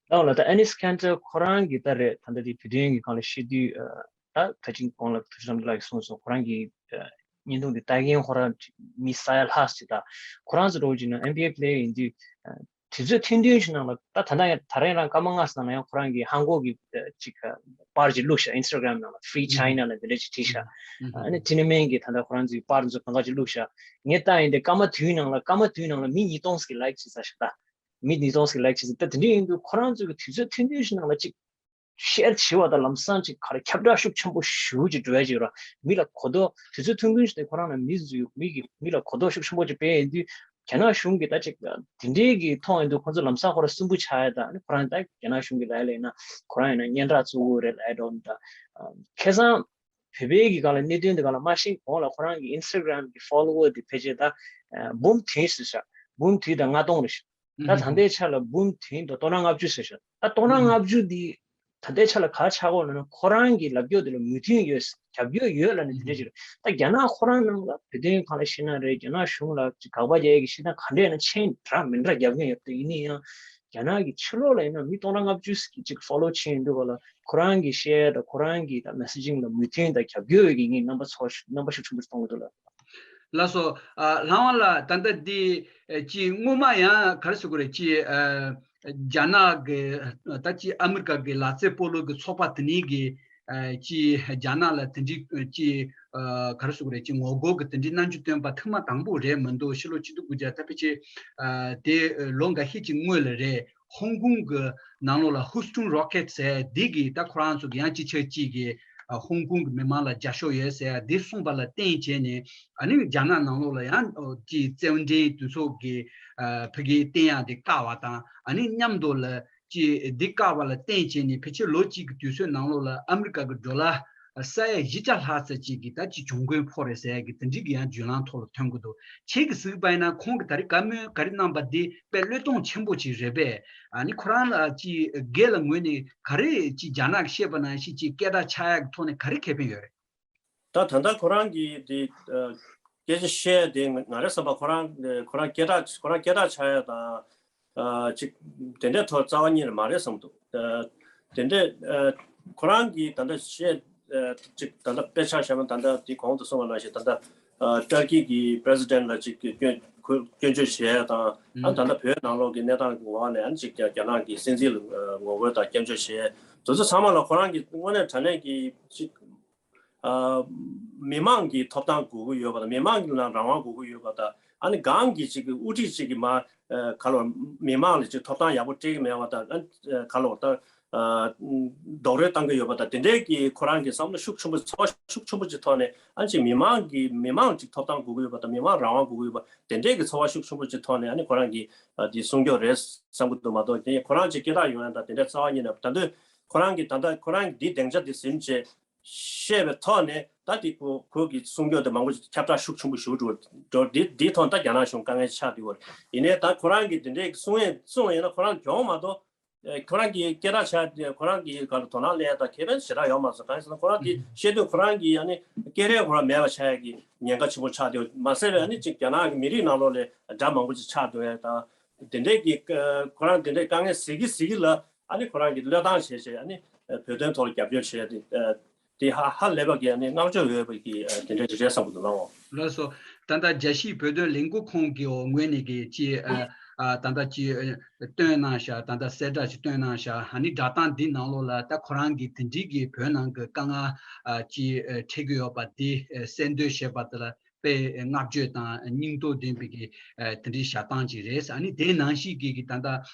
ལགས་ལགས། ད་ཨེ་ནེ་སི་ཀན་ཌར་ཁོ་རང་གིས་ད་རེད་ད་ལྟ་དེ་བོད་དོན་གྱི་སྒང་ལ་བཤད་དུས་ཨ་ད་ད་ཅིང་གོང་ལ་ཐུགས་རྗེ་བསམ་འགྲུབ་ལགས་ཀྱིས་གསུངས་སོང་། ཁོ་རང་གིས་ཨ་བརྙན་ཐུང་དེ་ལྟ་མཁན་ཁོ་རང་མི་ས་ཡ་ལྷག་ཅིག་ད་ཁོ་རང་ཚོ་འགྲོ་བཞིན་ན་ཨེན་བི་ཨེ་པི་ལེ་ཡར་ཡིན་དུས་ཨ་དུས་ཚོད་ཐུང་ཐུང་ཞིག་ནང་ལ་ད་ད་ལྟ་ཡང་ད་རེས་རང་སྐར་མ་ལྔ་ཙམ་ནང་ལ་ཡང་ཁོ་རང་གིས་ཧང་གོ་གི་ཨ་ཅིག་ཨ་པར་ཅིག་བླུགས་ཤག་ཨིན་སི་ཊ་གྷ་རམ་ནང་ལ་Free China ལ་དེ་འདྲ་ཅིག་བྲིས་ཤག་ཨ་ནི་ཐི་ནི་མེན་གྱིས་ད་ལྟ་ཁོ་རང་ཚོའི་པར་ཚོ་གང་ག་ཅིག་བླུགས་ཤག་ངས་ལྟ་ཡིན་དེ་སྐར་མ་བདུན་ནང་ལ་སྐར་མ་བདུན་ནང་ལ་མི་ཉིས་སྟོང་ཙམ་གྱིས་ལའིཀ་བྱས་ཚར་ཤག་ད། མི་ཉིས་སྟོང་ཙམ་ལའིཀ་བྱས་ཟིན། ད་དེ་འདྲ་ཡིན་དུས་ཁོ་རང་ཚོ་གི་དུས་ཚོད་ཐུང་ཐུང་ཞིག་ནང་ལ་ཅིག་ཤེར་བྱས་པ་དང་ལམ་སང་ཅིག་ག་རེ་ཁྱབ་བསྒྲགས་ཤུགས་ཆེན་པོ་ཞེ་པོ་ཅིག་འགྲོ་ཡ་ཅིག་ཡོད་ར། མི་ལ་གོ་རྟོགས་དུས་ཚོད་ཐུང་ཐུང་ཞིག་དེ་ཁོ་རང་ལ་མི་ཚོས་མི་གི་མི་ལ་གོ་རྟོགས་ཤུགས་ཆེན་པོ་ཅིག་སྤེལ་ཡིན་དུས་རྒྱ་ནག་གཞུང་གིས་ད་ཅིག་དེ་འདྲའི་གི་མཐོང་ཡིན་དུས་ཁོ་ཚོ་ལམ་སང་ཁོ་རང་སུན་པོ་ཆགས་ཡ་དང་ཨ་ནི་ཁོ་རང་ད་རྒྱ་ནག་གཞུང་གི་ལབ་ཡ་ལབ་ཡིན་ན་ཁོ་རང་ཡིན་ན་སྙན་གྲགས་བཙུགས་དགོས་རེད་ལབ་ཡ་འགྲོ་ད། ཁ་སང་བོད་པའི་གི་སྒང་ལ་གནད་དོན་དེ་སྒང་ལ་མ་ཤེས་གོང་ལ་ཁོ་རང་གི་ཨིན་སི་ཊ་གྷ་རམ་གི་ཕོ་ལོ་ཝར་དེ་ཕལ་ཆེར་ད་འབུམ་བདུན་ཟེར་ཤག་འབུམ་བདུན་དང་ལྔ་སྟོང་རེད་ཤག་ད་ད་ལྟའི་ཆ་ལ་འབུམ་བདུན་དང་སྟོང་ཕྲག་ལྔ་བཅུ་ཟེར་ཤག་ད་སྟོང་ཕྲག་ལྔ་བཅུ་འདི་ད་ལྟའི་ཆ་ལ་ག་ཆགས་ཀྱི་ཡོད་ལབ་ན་ཁོ་རང་གི་ལབ་རྒྱུ་དེ་ལ་མོས་མཐུན་ཡོད་རྒྱབ་སྐྱོར་ཡོད་ལབ་ནས་དེ་འདྲ་ཅིག་རེད། ད་རྒྱ་ནག་ཁོ་རང་ནང་ལ་བོད་དོན་སྒང་ལ་བཤད་ན་རེད། རྒྱ་ནག་གཞུང་ལ་ཅིག་དགག་པ་རྒྱག་ཡ་གི་བཤད་སྟངས་ག་འདྲ་ཡིན་ན་མཆན་འདྲ་མི་འདྲ་རྒྱབ་མཁན་ཡོད་དེ་ཡིན་ན་ཡང་རྒྱ་ནག་གི་ཕྱི་ལོགས་ལ་ཡིན་ན་མི་སྟོང་ཕྲག་ལྔ་བཅུ་ཅིག་ཕོ་ལོ་བྱེད་ཡོང་དུས་ག་ལ་ཁོ་རང་གི་ཤེར་དང་ཁོ་རང་གི་ད་མེ་སེ་ཇིང་ལ་མོས་མཐུན་དང་རྒྱབ་སྐྱོར་ཡོད་ཀྱི་ངས་རྣམ་པ་ཚོར་རྣམ་པ་ཤུགས་ཆེན་པོ་གཏོང་གི་འདུག་ལགས། ལགས་སོ། ཨ་ལྷ་དབང་ལགས་ད་ལྟ་འདི་ཨ་ཅིག་སྔོན་མ་ཡང་ག་རེ་ཟེར་དགོས་རེད། ཅིག་ཨ་རྒྱ་ནག་གི་ད་ཅིག་ཨ་མི་རི་ཀ་གི་ལག་རྩེད་སྤོ་ལོ་གི་ཚོགས་པ་དེ་ནས་གི་ཨ་ཅིག་རྒྱ་ནག་ལ་དེ་འདྲའི་ཅིག་ཨ་ག་རེ་ཟེར་དགོས་རེད། ཅིག་ངོ་རྒོལ་གི་དེ་འདྲའི་རྣམ་འགྱུར་སྟོན་པ་ཐེངས་མ་དང་པོ་རེད་མི་འདུག་ཕྱི་ལོ་ཆིག་སྟོང་དགུ་བརྒྱ་ད་ཕལ་ཆེར་ཨ་དེ་ལོ་འགའ་ཤས་ཅིག་སྔོན་ལ་རེད། ཧོང་ཀོང་གི་ནང་ལོགས་ལ་ཧུ་སི་ཊོན་རོ་ཀེ་ཊི་ཟེར་འདི་གི་ད་ཁོ་རང་ཚོ་གི་ཡང་ཅིག་ཆགས་ཅིག་གི་ཨ་ཧོང་ཀོང་གི་མི་མང་ལ་རྒྱབ་སྐྱོར་ཡོད་ཟེར་ཡ་འདི་གསུངས་པ་ལ་བརྟེན་བྱས་ནས་ཨ་ནི་རྒྱ་ནག་ནང་ལོགས་ལ་ཡང་ཨོ་ཅིག་རྩེད་འགྲན་དེ་ཚོ་གི་ཨ་ཕ་གིའི་བསྟན་ཡག་དེ་བཀག་པ་དང་ཨ་ནི་མཉམ་དུ་ལ་ཅིག་འདི་བཀག་པ་ལ་བརྟེན་བྱས་ནས་ཕལ་ཆེར་ལོ་གཅིག་གི་དུས་ཚོད་ནང་ལོགས་ལ་ཨ་མི་རི་ཀ་གི་ཌོ་ལར་ས་ཡ་བཞི་བརྒྱ་ལྷག་ཙམ་ཅིག་གི་ད་ཅིག་གྱོང་གུན་ཕོག་རེད་ཟེར་ཡ་གི་དེ་འདྲའི་གི་ཡང་བརྗོད་ལམ་ཐོག་ལ་ཐོན་གི་འདུག་ཁྱེད་ཀྱིས་གཟིགས་པ་ཡིན་ན་ཁོང་གིས་ད་རེས་བཀའ་མོལ་ག་རེ་གནང་པ་འདི་དཔེ་བློས་གཏོང་ཆེན་པོ་ཅིག་རེད་པས། ཨ་ནི་ཁོ་རང་ལ་ཅིག་སྒེར་ལ་ངོས་ནས་ག་རེ་ཅིག་རྒྱ་ནག་གིས་བཤད་པ་ནང་བཞིན་ཅིག་སྐད་གྲགས་ཆགས་ཡག་གི་ཐོག་ནས་ག་རེ་ཁེ་ཕན་ཡོད་རེད། ད་ད་ལྟ་ཁོ་རང་གིས་དེ་ཨ་སྐད་ཆ་བཤད་དེ་ང་ང་རེ་བསམ་པ་ཁོ་རང་ཁོ་རང་སྐད་གྲགས་ཁོ་རང་སྐད་གྲགས་ཆགས་ཡག་དང་ ཨ་ཅིག་དེ་འདྲའི་ཐོག་རྩ་བ་ཉིད་ནས་མ་རེད་བསམ་འདུག་ཨ་དེ་འདྲའི་ཨ་ཁོ་རང་གིས་ད་ལྟ་བཤད་ཨ་ཅིག་ད་ལྟ་དཔེ་ཆ་བཞག་ན་ད་ལྟ་དེ་གོང་དུ་གསུངས་པ་ནང་བཞིན་ད་ལྟ་ཨ་ཏར་ཀི་གི་པི་རེ་སི་ཌེན་ཊི་ལ་ཅིག་སྐྱོན་ཁོ་སྐྱོན་བརྗོད་བྱས་དང་ཨ་ད་ལྟ་བོད་ནང་ལོགས་ཀྱི་གནས་སྟངས་ཀྱི་འོག་ནས་ཨ་ཅིག་རྒྱ་ནག་གི་སྲིད་འཛིན་ལ་ངོ་རྒོལ་དང་སྐྱབས་བཅོལ་བྱས་དེ་ཚོ་ཚང་མ་ལ་ཁོ་རང་གི་དངོས་གནས་དྲང་གནས་ཀྱི་ཅིག་ཨ་མི་མང་གི་ཐོབ་ཐང་དགོས་ཀྱི་ཡོད་པ་དང་མི་མང་གི་ལ་རང་དབང་དགོས་ཀྱི་ཡོད་པ་དང་ཨ་ནི་གང་གི་ཅིག་གི་དབུ་ཁྲིད་ཅིག་གི་མ་ཨ་ག་ལོར་མི་མང་ལ་ཅིག་ཐོབ་ཐང་ཡག་པོ་སྤྲད་ཀྱི་མེད་པ་དང་ཨ་ག་ལོར་ད་ཨ་རྡོག་རོལ་བཏང་གི་ཡོད་པ་དང་དེ་འདྲའི་གི་ཁོ་རང་གི་བསམ་བློ་ཤུགས་ཆེན་པོ་ཚོར་བ་ཤུགས་ཆེན་པོ་ཅིག་ཐོག་ནས་ཨ་ཅིག་མི་མང་གི་མི་མང་ཅིག་ཐོབ་ཐང་དགོས་ཀྱི་ཡོད་པ་དང་མི་མང་རང་དབང་དགོས་ཀྱི་ཡོད་པ་དེ་འདྲའི་གི་ཚོར་བ་ཤུགས་ཆེན་པོ་ཅིག་ཐོག་ནས་ཨ་ནི་ཁོ་རང་གི་ཨ་དེ་གསུང་རྒྱུ་རེད་བསམ་གྱི་འདུག་མ་གཏོགས་དེ་ཁོ་རང་ཅིག་སྐད་གྲགས་ཡོང་ཡ་ད་དེ་འདྲའི་རྩ་བ་ཉིད་ནས་ད་དུང་ཁོ་རང་གི་ད་ལྟ་ཁོ་རང་གི་འདི་སྡིངས་ཆ་འདི་ཟིན་བྱས། བཤད་པའི་ཐོག་ནས་ད་དེ་ཁོ་ཁོ་གི་གསུང་རྒྱུ་དེ་མང་པོ་ཞིག་ཁྱབ་བསྒྲགས་ཤུགས་ཆེན་པོ་ཞུ་འགྲོ་འགྲོ་འདི་འདིའི་ཐོག་ད་རྒྱ་ནག་གཞུང་དཀའ་ངལ་ཆགས་འདུག་བར་ཡིན་ནའི་ད་ཁོ་རང་གི་དེ་འདྲའི་གསུང་ཡས་གསུང་ཡིན་ན་ཁོ་རང་གྱོང་མ་གཏོགས་ཁོ་རང་གི་སྐད་གྲགས་ཆགས་ཁོ་རང་གི་ག་ལ་དོ་སྣང་སླེབས་ཡ་ད་ཁེ་ཕན་ཞེ་དྲག་ཡོད་མ་སོང་གང་ཡིན་ཟེར་ན་ཁོ་རང་དེ་བཤད་དུས་ཁོ་རང་གི་ཡ་ནི་སྐད་རིགས་ཁོ་རང་མེད་པ་ཆགས་ཡ་གི་ཉེན་ཁ་ཆེན་པོ་ཆགས་འདུག་མ་ཟད་པའི་ཡ་ནི་ཅིག་རྒྱ་ནག་གི་མི་རིགས་ནང་ལོགས་ལ་དགྲ་མང་པོ་ཅིག་ཆགས་འདུག་ཡ་ད་དེ་འདྲའི་གི་ཁོ་རང་དེ་འདྲའི་དཀའ་ངལ་ཟེར་གི་ཟེར་གི་ལ་ཨ་ནི་ཁོ་རང་གི་བློས་བཏང་བྱས་བྱས་ཨ་ནི་བོད་དོན་ཐོག་ལ་རྒྱབ་སྐྱོར་བྱས་ཏེ། དེ་ཧ་ཧ་ལས་པ་གི་ཨ་ནི་བསྔགས་བརྗོད་འོས་པ་གི་དེ་འདྲ་ཅིག་རེད་བསམ་གི་འདུག་ལགས། ལགས་སོ། ད་ལྟ་རྒྱལ་སྤྱིའི་བོད་དོན་ལས་འགུལ་ཁང་གི་ངོས་ནས་གི་ཅི་ཨ་ད་ལྟ་ཅི་བཏོན་གནང་ཤག་ད་ལྟ་གསལ་བསྒྲགས་ཅིག་བཏོན་གནང་ཤག་ཨ་ནི་བསྒྲགས་གཏམ་འདི་ནང་ལོགས་ལ་ད་ཁོ་རང་གི་དེ་འདྲའི་གི་བོད་ནང་གི་དཀའ་ངལ་ཅི་འཕྲད་གི་ཡོད་པ་དེ་གསལ་འདོན་བྱས་པ་དེ་ལ་དཔེ་བསྔགས་བརྗོད་དང་སྙིང་སྟོབས་ལྡན་པའི་གི་དེ་འདྲའི་བཞག་སྟངས་ཅིག་རེད། ཨ་ནི་དེ་ནང་བཞིན་གི་གི་ད་ལྟ་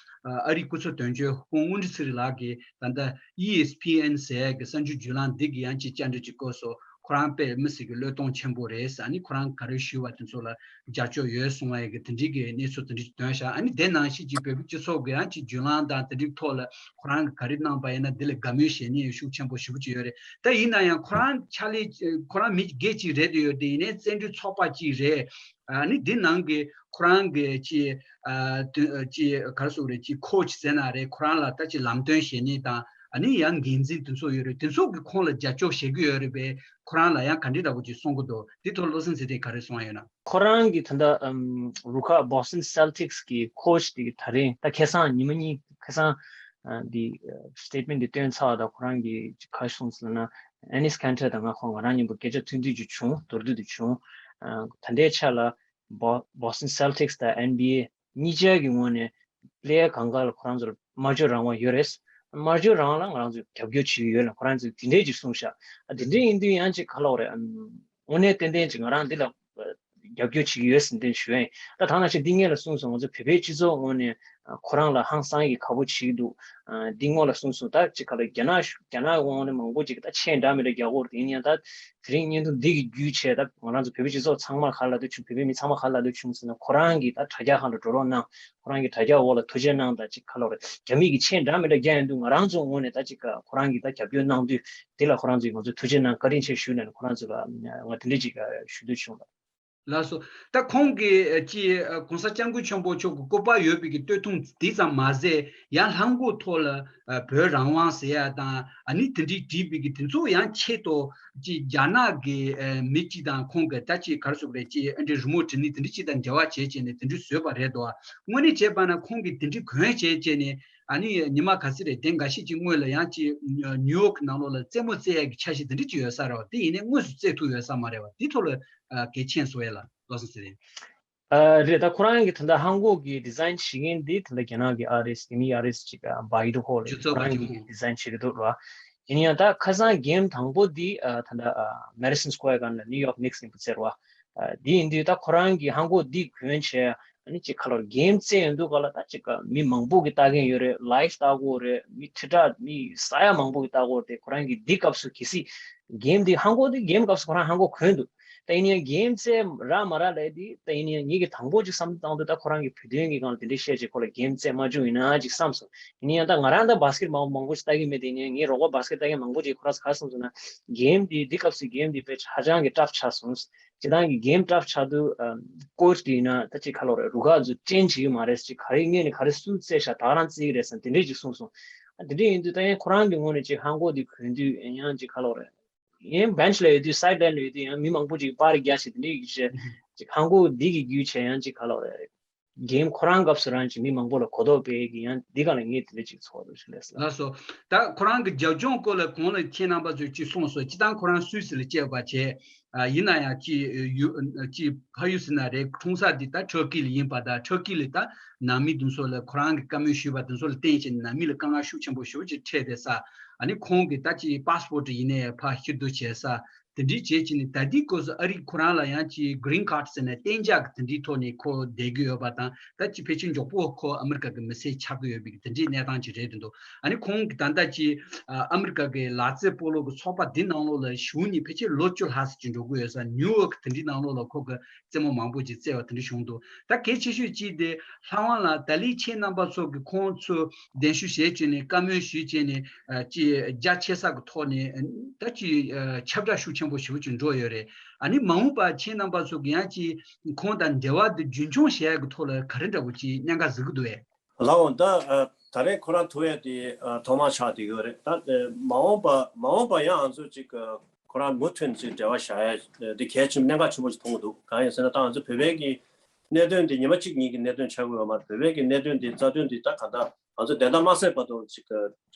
ཨ་རིའི་སྐུ་ཚབ་དོན་གཅོད་སྐུ་ངོ་དངོས་གྲུབ་ཚེ་རིང་ལགས་ཀྱིས་ད་ལྟ་ཨི་ཨེས་པི་ཨེན་ཟེར་ཡག་གི་གསར་འགྱུར་བརྒྱུད་ལམ་འདི་གི་ཡང་ཅིག་བཅར་འདྲི་ཅིག་བཀོད་སོང་། ཁོ་རང་དཔེ་མི་སྲིད་ཀྱི་བློས་གཏོང་ཆེན་པོ་རེད། ཨ་ནི་ཁོ་རང་ག་རེ་ཞུས་པ་དེ་ཚོ་ལ་རྒྱབ་སྐྱོར་ཡོད་གསུང་བ་ཡག་གི་དེ་འདྲའི་གི་གནས་ཚུལ་དེ་འདྲ་ཅིག་བཏོན་ཤག་ཨ་ནི་དེ་ནང་བཞིན་ཅིག་བོད་པའི་སྤྱི་ཚོགས་ཀྱི་ཡང་ཅིག་བརྒྱུད་ལམ་དང་དེ་འདྲའི་ཐོག་ལ་ཁོ་རང་གི་ག་རེ་གནང་པ་ཡིན་ན་དེ་ལ་དགའ་མོས་བྱེད་མཁན་ཤུགས་ཆེན་པོ་ཞེ་པོ་ཅིག་ཡོད་རེད། ད་ཡིན་ན་ཡང་ཁོ་རང་ཕྱག་ལས་ཁོ་རང་མི་སྒེར་ཅིག་རེད་དུ་ཡོད་དེ་ཡིན་ནའི་བརྩོན་འགྲུས་ཚོགས་པ་ཅིག་རེད། ཨ་ནི་འདི་ནང་གི་ཁོ་རང་གི་ཅི་ཨ་དུ་ཅི་ག་རེ་ཟེར་དགོས་རེད། ཅི་ཁོ་ཆི་ཟེར་ན་རེད། ཁོ་རང་ལ་ད་ཅི་ལམ་སྟོན་བྱེད་མཁན་དང་ཨ་ནི་ཡང་འགན་འཛིན་དེ་ཚོ་ཡོད་རེད། དེ་ཚོ་གི་ཁོང་ལ་རྒྱབ་སྐྱོར་བྱེད་ཀྱི་ཡོད་རེད་པས། ཁོ་རང་ལ་ཡང་ག་འདྲ་འདྲ་པོ་ཅིག་གསུང་གི་འདུག་འདི་ཐོག་བློ་སེང་ཚེ་བརྟན་ག་རེ་གསུང་ཡ་ཡོད་ན། ཁོ་རང་གི་ད་ལྟ་ཨམ་རུ་ཁག་Boston Celtics་གི་ཁོ་ཆི་དེ་གི་ད་རིང་ད་ཁ་སང་ཉི་མ་གཉིས་ཁ་སང་ཨ་འདི་statement་འདི་བཏོན་ཚར་བ་དང་ཁོ་རང་གི་ག་རེ་གསུངས་ཟེར་ན། Enes Kanter་དང་ང་ཁོ་ང་རང་མཉམ་པོ་སྐད་ཆ་ཐུང་ཐུང་ཅིག་བྱུང་། མདོར་བསྡུས་ཏེ་བྱུང་། ཨ་ད་ལྟའི་ཆ་ལ་Bo- Boston Celtics་དང་N B A་གཉིས་ཆ་གི་ངོས་ནས་player་གང་ག་ལ་ཁོ་རང་ཚོར་སྨྲ་བརྗོད་རང་དབང་ཡོད་རེད། སྨྲ་བརྗོད་རང་དབང་ལ་ང་རང་ཚོས་རྒྱབ་སྐྱོར་བྱེད་ཀྱི་ཡོད་ལ་ཁོ་རང་ཚོས་དེ་འདྲས་ཅིག་གསུངས་ཤག་ཨ་དེ་འདྲས་ཡིན་དུས་ཡང་ཅིག་ག་ལབ་དགོས་རེད། ཨམ་དངོས་གནས་ཏན་ཏན་ཅིག་ང་རང་འདི་ལ་རྒྱབ་སྐྱོར་བྱེད་ཀྱི་ཡོད་ཟེར་འདི་ཞུ་ཡ་ཡིན། ད་ད་ནང་བཞིན་འདི་སྔོན་ལ་གསུངས་སོང་། ང་ཚོ་བོད་པའི་སྤྱི་ཚོགས་ངོས་ནས་ཨ་ཁོ་རང་ལ་ཧང་སང་གི་ཁ་པོ་བྱེད་ཀྱི་འདུག་ཨ་འདི་སྔོན་ལ་གསུངས་སོང་། ད་ཅིག་ག་ལ་རྒྱ་ནག་རྒྱ་ནག་ངོས་ནས་མང་པོ་ཅིག་ད་མཆན་འདྲ་མི་འདྲ་རྒྱག་གི་ཡོད་རེད། དེ་ཡིན་ཡང་ད་དེ་རིང་བརྙན་ཐུང་འདི་གི་བརྒྱུད་བྱས་ད་ང་རང་ཚོ་བོད་པའི་སྤྱི་ཚོགས་ཚང་མ་ག་ལ་འདུག་བྱུང་། བོད་པའི་མི་ཚང་མ་ག་ལ་འདུག་བྱུང་ཟེར་ན་ཁོ་རང་གི་ད་དྲ་རྒྱ་སྒང་ལ་འགྲོ་རོགས་གནང་། ཁོ་རང་གི་དྲ་རྒྱ་འོག་ལ་ཐུགས་རྗེ་གནང་དང་ཅིག་ག་ལ་རེད། རྒྱ་མི་གི་མཆན་འདྲ་མི་འདྲ་རྒྱག་ཡོང་དུས་ང་རང་ཚོ་ངོས་ནས་ད་ཅིག་ཁོ་རང་གི་ད་རྒྱབ་སྐྱོར་གནང་དུས་དེ་ལ་ཁོ་རང་ཚོས་ང་ཚོ་ཐུགས་རྗེ་གནང་བཀའ་དྲིན་ཆེ་ཞུ་ནས་ཁོ་རང་ཚོ་ལ་ང་དེ་འདྲ་ཅིག་ཞུ་འདོད་བྱུང་ལ། ལགས་སོ། ད་ཁོང་གིས་ཅི་༸གོང་ས་༸སྐྱབས་མགོན་ཆེན་པོ་མཆོག་གི་སྐུ་པར་ཡོད་པའི་གི་སྟོད་ཐུང་དེ་ཙམ་མ་ཟད་ཡང་ལྷམ་གོག་ཐོག་ལ་བོད་རང་དབང་ཟེར་ཡ་དང་ཨ་ནི་དེ་འདྲའི་བྲིས་པའི་གི་དེ་ཚོ་ཡང་ཆེད་དུ་ཅི་རྒྱ་ནག་གི་མི་གཅིག་དང་ཁོང་གི་ད་ཅི་ག་རེ་ཟེར་དགོས་རེད། ཅི་ཨ་འདྲའི་རི་མོ་བྲིས་ནི་དེ་འདྲ་ཅིག་དང་འབྲེལ་བ་བྱས་བྱས་ནས་དེ་འདྲ་བཟོས་པ་རེད་དོ། དངོས་གནས་བྱས་པ་ན་ཁོང་གིས་དེ་འདྲའི་གོན་བྱས་བྱས་ནས་ཨ་ནི་ཉི་མ་ག་ཚོད་རེད། དེ་འགའ་ཤས་ཅིག་སྔོན་ལ་ཡང་ཅི་ནིའུ་ཡོག་གི་ནང་ལོགས་ལ་རྩེད་མོ་རྩེ་ཡ་གི་འཆར་གཞི་དེ་འདྲ་ཅིག་ཡོད་ས་རེད་བ། དེ་ཡིན་ནའི་དངོས་སུ་རྩེ་ཐུབ་ཡོད་ས་མ་རེད་བ། དེ་ཐོག་ལ་གལ་ཆེན་བཟོ་ཡ་ལ་བློ་བཟང་ཟེར་རེད། ཨ་རེད། ད་ཁོ་རང་གི་ད་ལྟ་ལྷམ་གོག་གི་ཌི་ཛའིན་བྱེད་མཁན་འདི་ད་ལྟ་རྒྱ་ནག་གི་ཨ་རིས་ཀི་མི་ཨ་རིས་ཅིག་བྷ་ཡི་ཏུ་ཧོ་ལ་ཁོ་རང་གིས་ཌི་ཛའིན་བྱེད་ཀྱི་འདུག་ར། ཡིན་ཡང་ད་ཁ་སང་གེམ་དང་པོ་འདི་ཨ་ད་ལྟ་མེ་ཌི་སན་སྐོ་ཡར་གྷར་ཌན་ལ་ནིའུ་ཡོག་ནིག་སི་ནས་བུ་ཚེར་བ། འདི་ཡིན་དུས་ད་ཁོ་རང་གི་ལྷམ་གོག་འདི་གོན་བྱས་ཨ་ནི་ཅིག་ག་ལབ་རེད། གེམ་རྩེ་ཡོང་དུས་ག་ལ་ད་ཅིག་མི་མང་པོ་གིས་ལྟ་མཁན་ཡོད་རེད། ལའིབ་ལྟ་གི་ཡོད་རེད། མི་ཁྲི་ཕྲག་མི་ས་ཡ་མང་པོ་གིས་ལྟ་གི་ཡོད་རེད། དེ་ཁོ་རང་གིས་འདི་སྐབས་སུ་གལ་སྲིད་གེམ་འདི་ལྷམ་གོག་འདི་གེམ་སྐབས་སུ་ཁོ་རང་ལྷམ་གོག་གོན་འདུག་ད་ཡིན་ཡང་གེམ་རྩེ་རག་མ་རག་ལབ་དེ་ད་ཡིན་ཡང་ངེད་ཀྱིས་དང་པོ་ཅིག་བསམ་བློ་བཏང་དུས་ད་ཁོ་རང་གིས་བོད་དོན་གྱི་སྒང་ལ་དེ་འདྲའི་བཤད་བྱས་ཁོ་ལ་གེམ་རྩེ་མ་བཅུག་ཡིན་ན་ཅིག་བསམ་སོང་། ཡིན་ཡང་ད་ང་རང་ད་བྷ་སི་ཀེ་ཊི་མང་མང་པོ་ཞིག་ལྟ་གི་མེད། དེ་ཡིན་ཡང་ངའི་རོགས་པ་བྷ་སི་ཀེ་ཊི་ལྟ་མཁན་མང་པོ་ཅིག་ཁོ་རང་ཚོ་ག་རེ་གསུངས་སོང་ན་གེམ་འདི་འདི་སྐབས་སུ་གེམ་འདི་དཔེ་ཧ་ཅང་གི་ཊབ་ཆགས་སོང་། སྤྱིར་བཏང་གི་གེམ་ཊབ་ཆགས་དུས་ཀོ་ཆི་འདི་ཡིན་ན་ད་ཅིག་ག་ལབ་རེད། རུ་ཁག་ཚོ་ཊྲེན་བྱེད་ཀྱི་མ་རེད། ཅིག་ག་རེ་སྔོན་ནས་ག་རེ་སུ་རྩེ་བཞག་ད་ག་རང་རྩེ་གི་རེད་བསམ་དེ་འདྲས་ཅིག་གསུངས་སོང་། ཨ་དེ་འདྲས་ཡིན་དུས་ད་ཡང་ཁོ་རང་གི་ངོས་ནས་ཅིག་ལྷམ་གོག་འདི་གོན་དུས་ཡང་ཅིག་ག་ལབ་རེད། ཡང་བེན་ཆི་ལ་ཡོད་དུས་སའིཌ་ལའིན་ལ་ཡོད་དུས་ཡང་མི་མང་པོ་ཅིག་པར་རྒྱག་བྱས་དེ་འདྲས་ཡོད་ཀྱི་རེད། ཅིག་ལྷམ་གོག་འདི་གི་བརྒྱུད་བྱས་ཡང་ཅིག་ག་ལབ་རེད། འགན་ཁོ་རང་སྐབས་སུ་རང་གི་མི་མང་པོ་ལ་གོ་རྟོགས་སྤེལ་གྱི་ཡང་འདི་ག་ལ་ངས་དེ་འདྲ་ཅིག་ཚོར་འདུག་ཞུ་ལེ་ས། ལགས་སོ། ད་ཁོ་རང་གི་རྒྱབ་ལྗོངས་སྐོར་ལ་གོང་ལ་ཁྱེད་རྣམ་པ་ཚོས་ཅིག་གསུངས་སོང་། སྤྱིར་བཏང་ཁོ་རང་སུད་སི་ལ་སྐྱེས་པ་བྱས། ཨ་ཡིན་ན་ཡང་ཅིག་ཡུ་ཅིག་ཕ་ཡུལ་ཟེར་ན་རེད། འཁྲུངས་ས་འདི་ད་ཊར་ཀི་ལ་ཡིན་པ་དང་། ཊར་ཀི་ལ་ད་ནང་མི་དེ་ཚོ་ལ་ཁོ་རང་གི་བཀའ་མོལ་ཞུས་པ་དེ་ཚོ་ལ་བརྟེན་བྱས་ནས་ནང་མི་ལ་དཀའ་ངལ་ཤུགས་ཆེན་པོ་ཞེ་པོ་ཅིག་འཕྲད་བསྡད་ས། ཨ་ནི་ཁོང་གི་ད་ཅིག་པ་སི་པོར་ཊི་ཡིན་ནའི་ཕར་ཕྱིར་བསྡུ་བྱས་ས། དེ་འདྲའི་བྱས་བྱས་ནས་ད་ལྟའི་སྐབས་སུ་ཨ་རི་ཁོ་རང་ལ་ཡང་ཅིག་གི་རིན་ཁཱཌ་ཟེར་ནས་གཏན་འཇགས་ཀྱི་དེ་འདྲའི་ཐོག་ནས་ཁོ་བསྡད་ཀྱི་ཡོད་པ་དང་། ད་ཅིག་ཕལ་ཆེར་མགྱོགས་པོ་ཁོ་ཨ་མི་རི་ཀ་གི་མི་སེར་ཆགས་ཀྱི་ཡོད་པའི་དེ་འདྲའི་གནས་སྟངས་ཅིག་རེད་འདུག་ཨ་ནི་ཁོང་གི་ད་ལྟ་ཅིག་ཨ་ཨ་མི་རི་ཀ་གི་ལག་རྩེད་སྤོ་ལོ་གི་ཚོགས་པ་འདི་ནང་ལོགས་ལ་ཞུགས་ནས་ཕལ་ཆེར་ལོ་བཅུ་ལྷག་ཙམ་ཅིག་འགྲོ་གི་ཡོད་ས། ནིའུ་ཡོག་གི་དེ་འདྲའི་ནང་ལོགས་ལ་ཁོ་གི་རྩེད་མོ་མང་པོ་ཅིག་རྩེ་བ་དེ་འདྲ་བྱུང་འདུག་ད་གལ་ཆེ་ཤོས་གཅིག་དེ་ལྷ་དབང་ལགས། ད་ལན་ཁྱེད་རྣམ་པ་ཚོ་གིས་ཁོང་ཚོ་གདན་ཞུ་བྱས་བྱས་ནས་བཀའ་མོལ་ཞུས་བྱས་ནས་ཨ་ཅིག་རྒྱ་ཆེ་ས་གི་ཐོག་ནས་ཨ་ད་ཅིག་ཨ་ཁྱབ་བསྒྲགས་ཤུགས་ཆེན་པོ་ཞེ་པོ་ཅིག་འགྲོ་ཡོད་རེད། ཨ་ནི་མ་འོངས་པ་ཁྱེད་རྣམ་པ་ཚོ་གིས་ཡང་ཅིག་ཁོང་དང་འབྲེལ་བ་དེ་རྒྱུན་འཁྱོངས་བྱེད་ཡག་གི་ཐོག་ལ་ག་རེ་འདྲ་པོ་ཅིག་གནད་འགག་གཟིགས་ཀྱི་འདུག་གས། ལགས་འོང་། ད་ཨ་ད་རེས་ཁོ་རང་ཐུག་ཡས་དེ་ཨ་ཐོག་མ་ཆགས་བསྡད་ཡོད་རེད། ད་ཨ་མ་འོངས་པ་མ་འོངས་པ་ཡང་ང་ཚོ་ཅིག་ཨ་ཁོ་རང་མུ་མཐུད་ཅིག་འབྲེལ་བ་བཞག་ཡས་དེ་གལ་ཆེན་གནད་འགག་ཆེན་པོ་ཞིག་མཐོང་གི་འདུག་གང་ཡིན་ཟེར་ན་ད་ང་ཚོ་བོད་པའི་གི་གནད་དོན་དེ་ཉི་མ་གཅིག་གཉིས་ཀྱི་གནད་དོན་ཆགས་ཀྱི་ཡོད་མ་རེད། བོད་པའི་གི་གནད་དོན་དེ་རྩ་དོན་དེ་ད་གང་ལྟར་ང་ཚོ་བདེན་མཐའ་མ་གསལ་བར་དུ་ཅིག་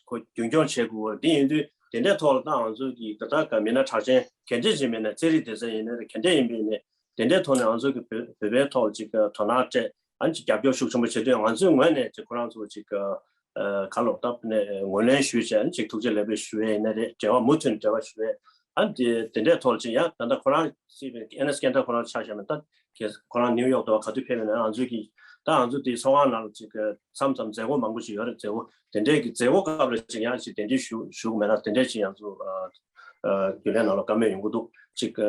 ཁོ་རྒྱུན་འཁྱོངས་བྱེད་དགོས་པ་རེད། དེ་ཡིན་དུས་དེ་འདྲའི་ཐོག་ལ་ད་ང་ཚོ་གི་ད་ལྟ་ག་མི་སྣ་གྲགས་ཅན་ག་འདྲ་ཅིག་མིན་ན། རྩེད་རིགས་སྡེ་ཚན་ཡིན་ན་རེད། ག་འདྲ་ཡིན་པ་ཡིན་ནའི་དེ་འདྲའི་ཐོག་ནས་ང་ཚོ་གི་བོད་བོད་པའི་ཐོག་ལ་ཅིག་དོ་སྣང་སྤྲད། ཨ་ནི་ཅིག་རྒྱབ་སྐྱོར་ཤུགས་ཆེན་པོ་བྱེད་དུས་ང་ཚོའི་ངོས་ནས་ཅིག་ཁོ་རང་ཚོ་ཅིག་ཨ་ག་ལོག་སྟབས་ནས་ངོས་ལེན་ཞུས་བྱས། ཨ་ནི་ཅིག་ཐུགས་རྗེ་ལེགས་འབུལ་ཞུ་ཡས་ཡིན་ན་རེད། འབྲེལ་བ་མུ་མཐུད་འབྲེལ་བ་ཞུ་ཡས། ཨ་ནི་དེ་དེ་འདྲའི་ཐོག་ལ་ཅིག་ཡང་ད་ལྟ་ཁོ་རང་སྲིད་པའི་ཨེ་ནེ་སི་ཀེན་ཌ་ཁོ་རང་ཆ་བཞག་ན་ད་ཁོ་རང་ནིའུ་ཡོག་ཏུ་ག་དུས་ཕེབས་ཡོད་ན། ང་ཚོའི་གི་ད་ང་ཚོ་དེའི་ཚོགས་ཁང་ནང་ལ་ཅིག་མཚམས་མཚམས་མཛད་སྒོ་མང་པོ་ཅིག་ཡོད་རེད། མཛད་སྒོ་དེ་འདྲའི་གི་མཛད་སྒོ་སྐབས་ལ་ཅིག་ཡང་ཅིག་གདན་འདྲེན་ཞུ་ཞུ་གི་མེད་ན་དེ་འདྲའི་ཅིག་ཡང་ཚོ་ཨ་ཨ་རྒྱུན་ལས་ནང་ལ་བཀའ་མོལ་ཡོང་གི་འདུག་ཅིག་ཨ་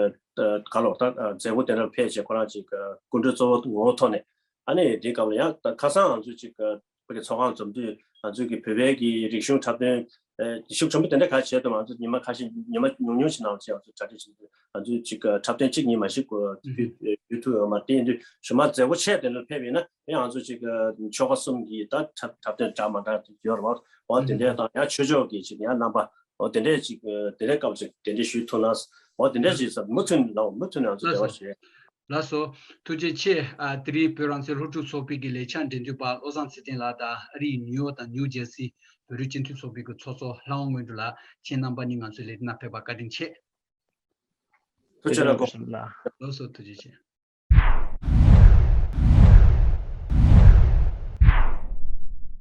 ག་ལོག་ད་ཨ་མཛད་སྒོ་དེ་འདྲ་ལ་ཕེབས་བྱས་ཁོ་རང་ཅིག་ཨ་སྐུ་མགྲོན་གཙོ་བོ་ངོ་བོ་ཐོག་ནས། ཨ་ནི་དེའི་སྐབས་ལ་ཡང་ད་ཁ་སང་ང་ཚོས་ཅིག་ཨ་བོད་ཀྱི་ཚོགས་ཁང་འཛོམས་དུས་ང་ཚོས་ཀྱི་བོད་པའི་གི་རིག་གཞུང་འཁྲབ་སྟོན་ཨ་ཤུགས་ཆེན་པོ་དེ་འདྲ་ག་བྱས་འདུག་ང་ཚོ་ཉི་མ་ཁ་ཤས་ཉི་མ་ཉུང་ཉུང་ཞིག་ནང་བྱས། ང་ཚོས་གྲ་སྒྲིག་བྱས་འདུག་ང་ཚོས་ཅིག་ཨ་འཁྲབ་སྟོན་གཅིག་གཉིས་མ་ཞིག་ཡོད་ཐུབ་ཡོད་མ་རེད། དེ་ཡིན་དུས་གཞུག་མ་མཛད་སྒོ་ཆེ་དེ་འདྲ་ཕེབས་ཡིན་ན་ཡང་ང་ཚོ་ཅིག་ཨ་ཆོལ་ཁ་གསུམ་གྱི་ད་འཁྲབ་འཁྲབ་སྟོན་འདྲ་མ་འདྲ་ཡོད་རེད་བ། འོ་དེ་འདྲ་དང་ཡང་ཆོས་ཕྱོགས་ཀྱི་ཅིག་ཡང་རྣམ་པ། འོ་དེ་འདྲས་ཅིག་ཨ་དེ་འདྲས་སྐབས་ཅིག་དེ་འདྲས་ཞུས་ཐུབ་ན། འོ་དེ་འདྲས་ཅིག་ས་མུ་མཐུད་ལ་མུ་མཐུད་ནས་ང་ཚོ་ལགས་འབྲེལ་བ་སོ། བྱེད། ལགས་སོ། ཐུགས་རྗེ་ཆེ། ཨ་དེ་རིང་བོད་རང་བཙན་སློབ་ཕྲུག་ཚོགས་པའི་གི་ལས་འཆར་འགྲན་བསྡུར་པ་བློ་བཟང་ཚེ་བརྟན་ལགས་དང་། ཨ་རིའི་ནིའུ་ཡོག་དང་ནིའུ་ཇར་སི་བོད་རིགས་སྤྱི་མཐུན་ཚོགས་པའི་གི་ཚོགས་གཙོ་ལྷ་དབང་དངོས་གྲུབ་ལགས། ཁྱེད་རྣམ་པ་གཉིས་ང་ཚོའི་ལས་རིམ་ནང་ཕེབས་པར་བཀའ་དྲིན་ཆེ། ཐུགས་རྗེ་ཆེ་ལགས། ལགས་སོ། ཐུགས་རྗེ་ཆེ།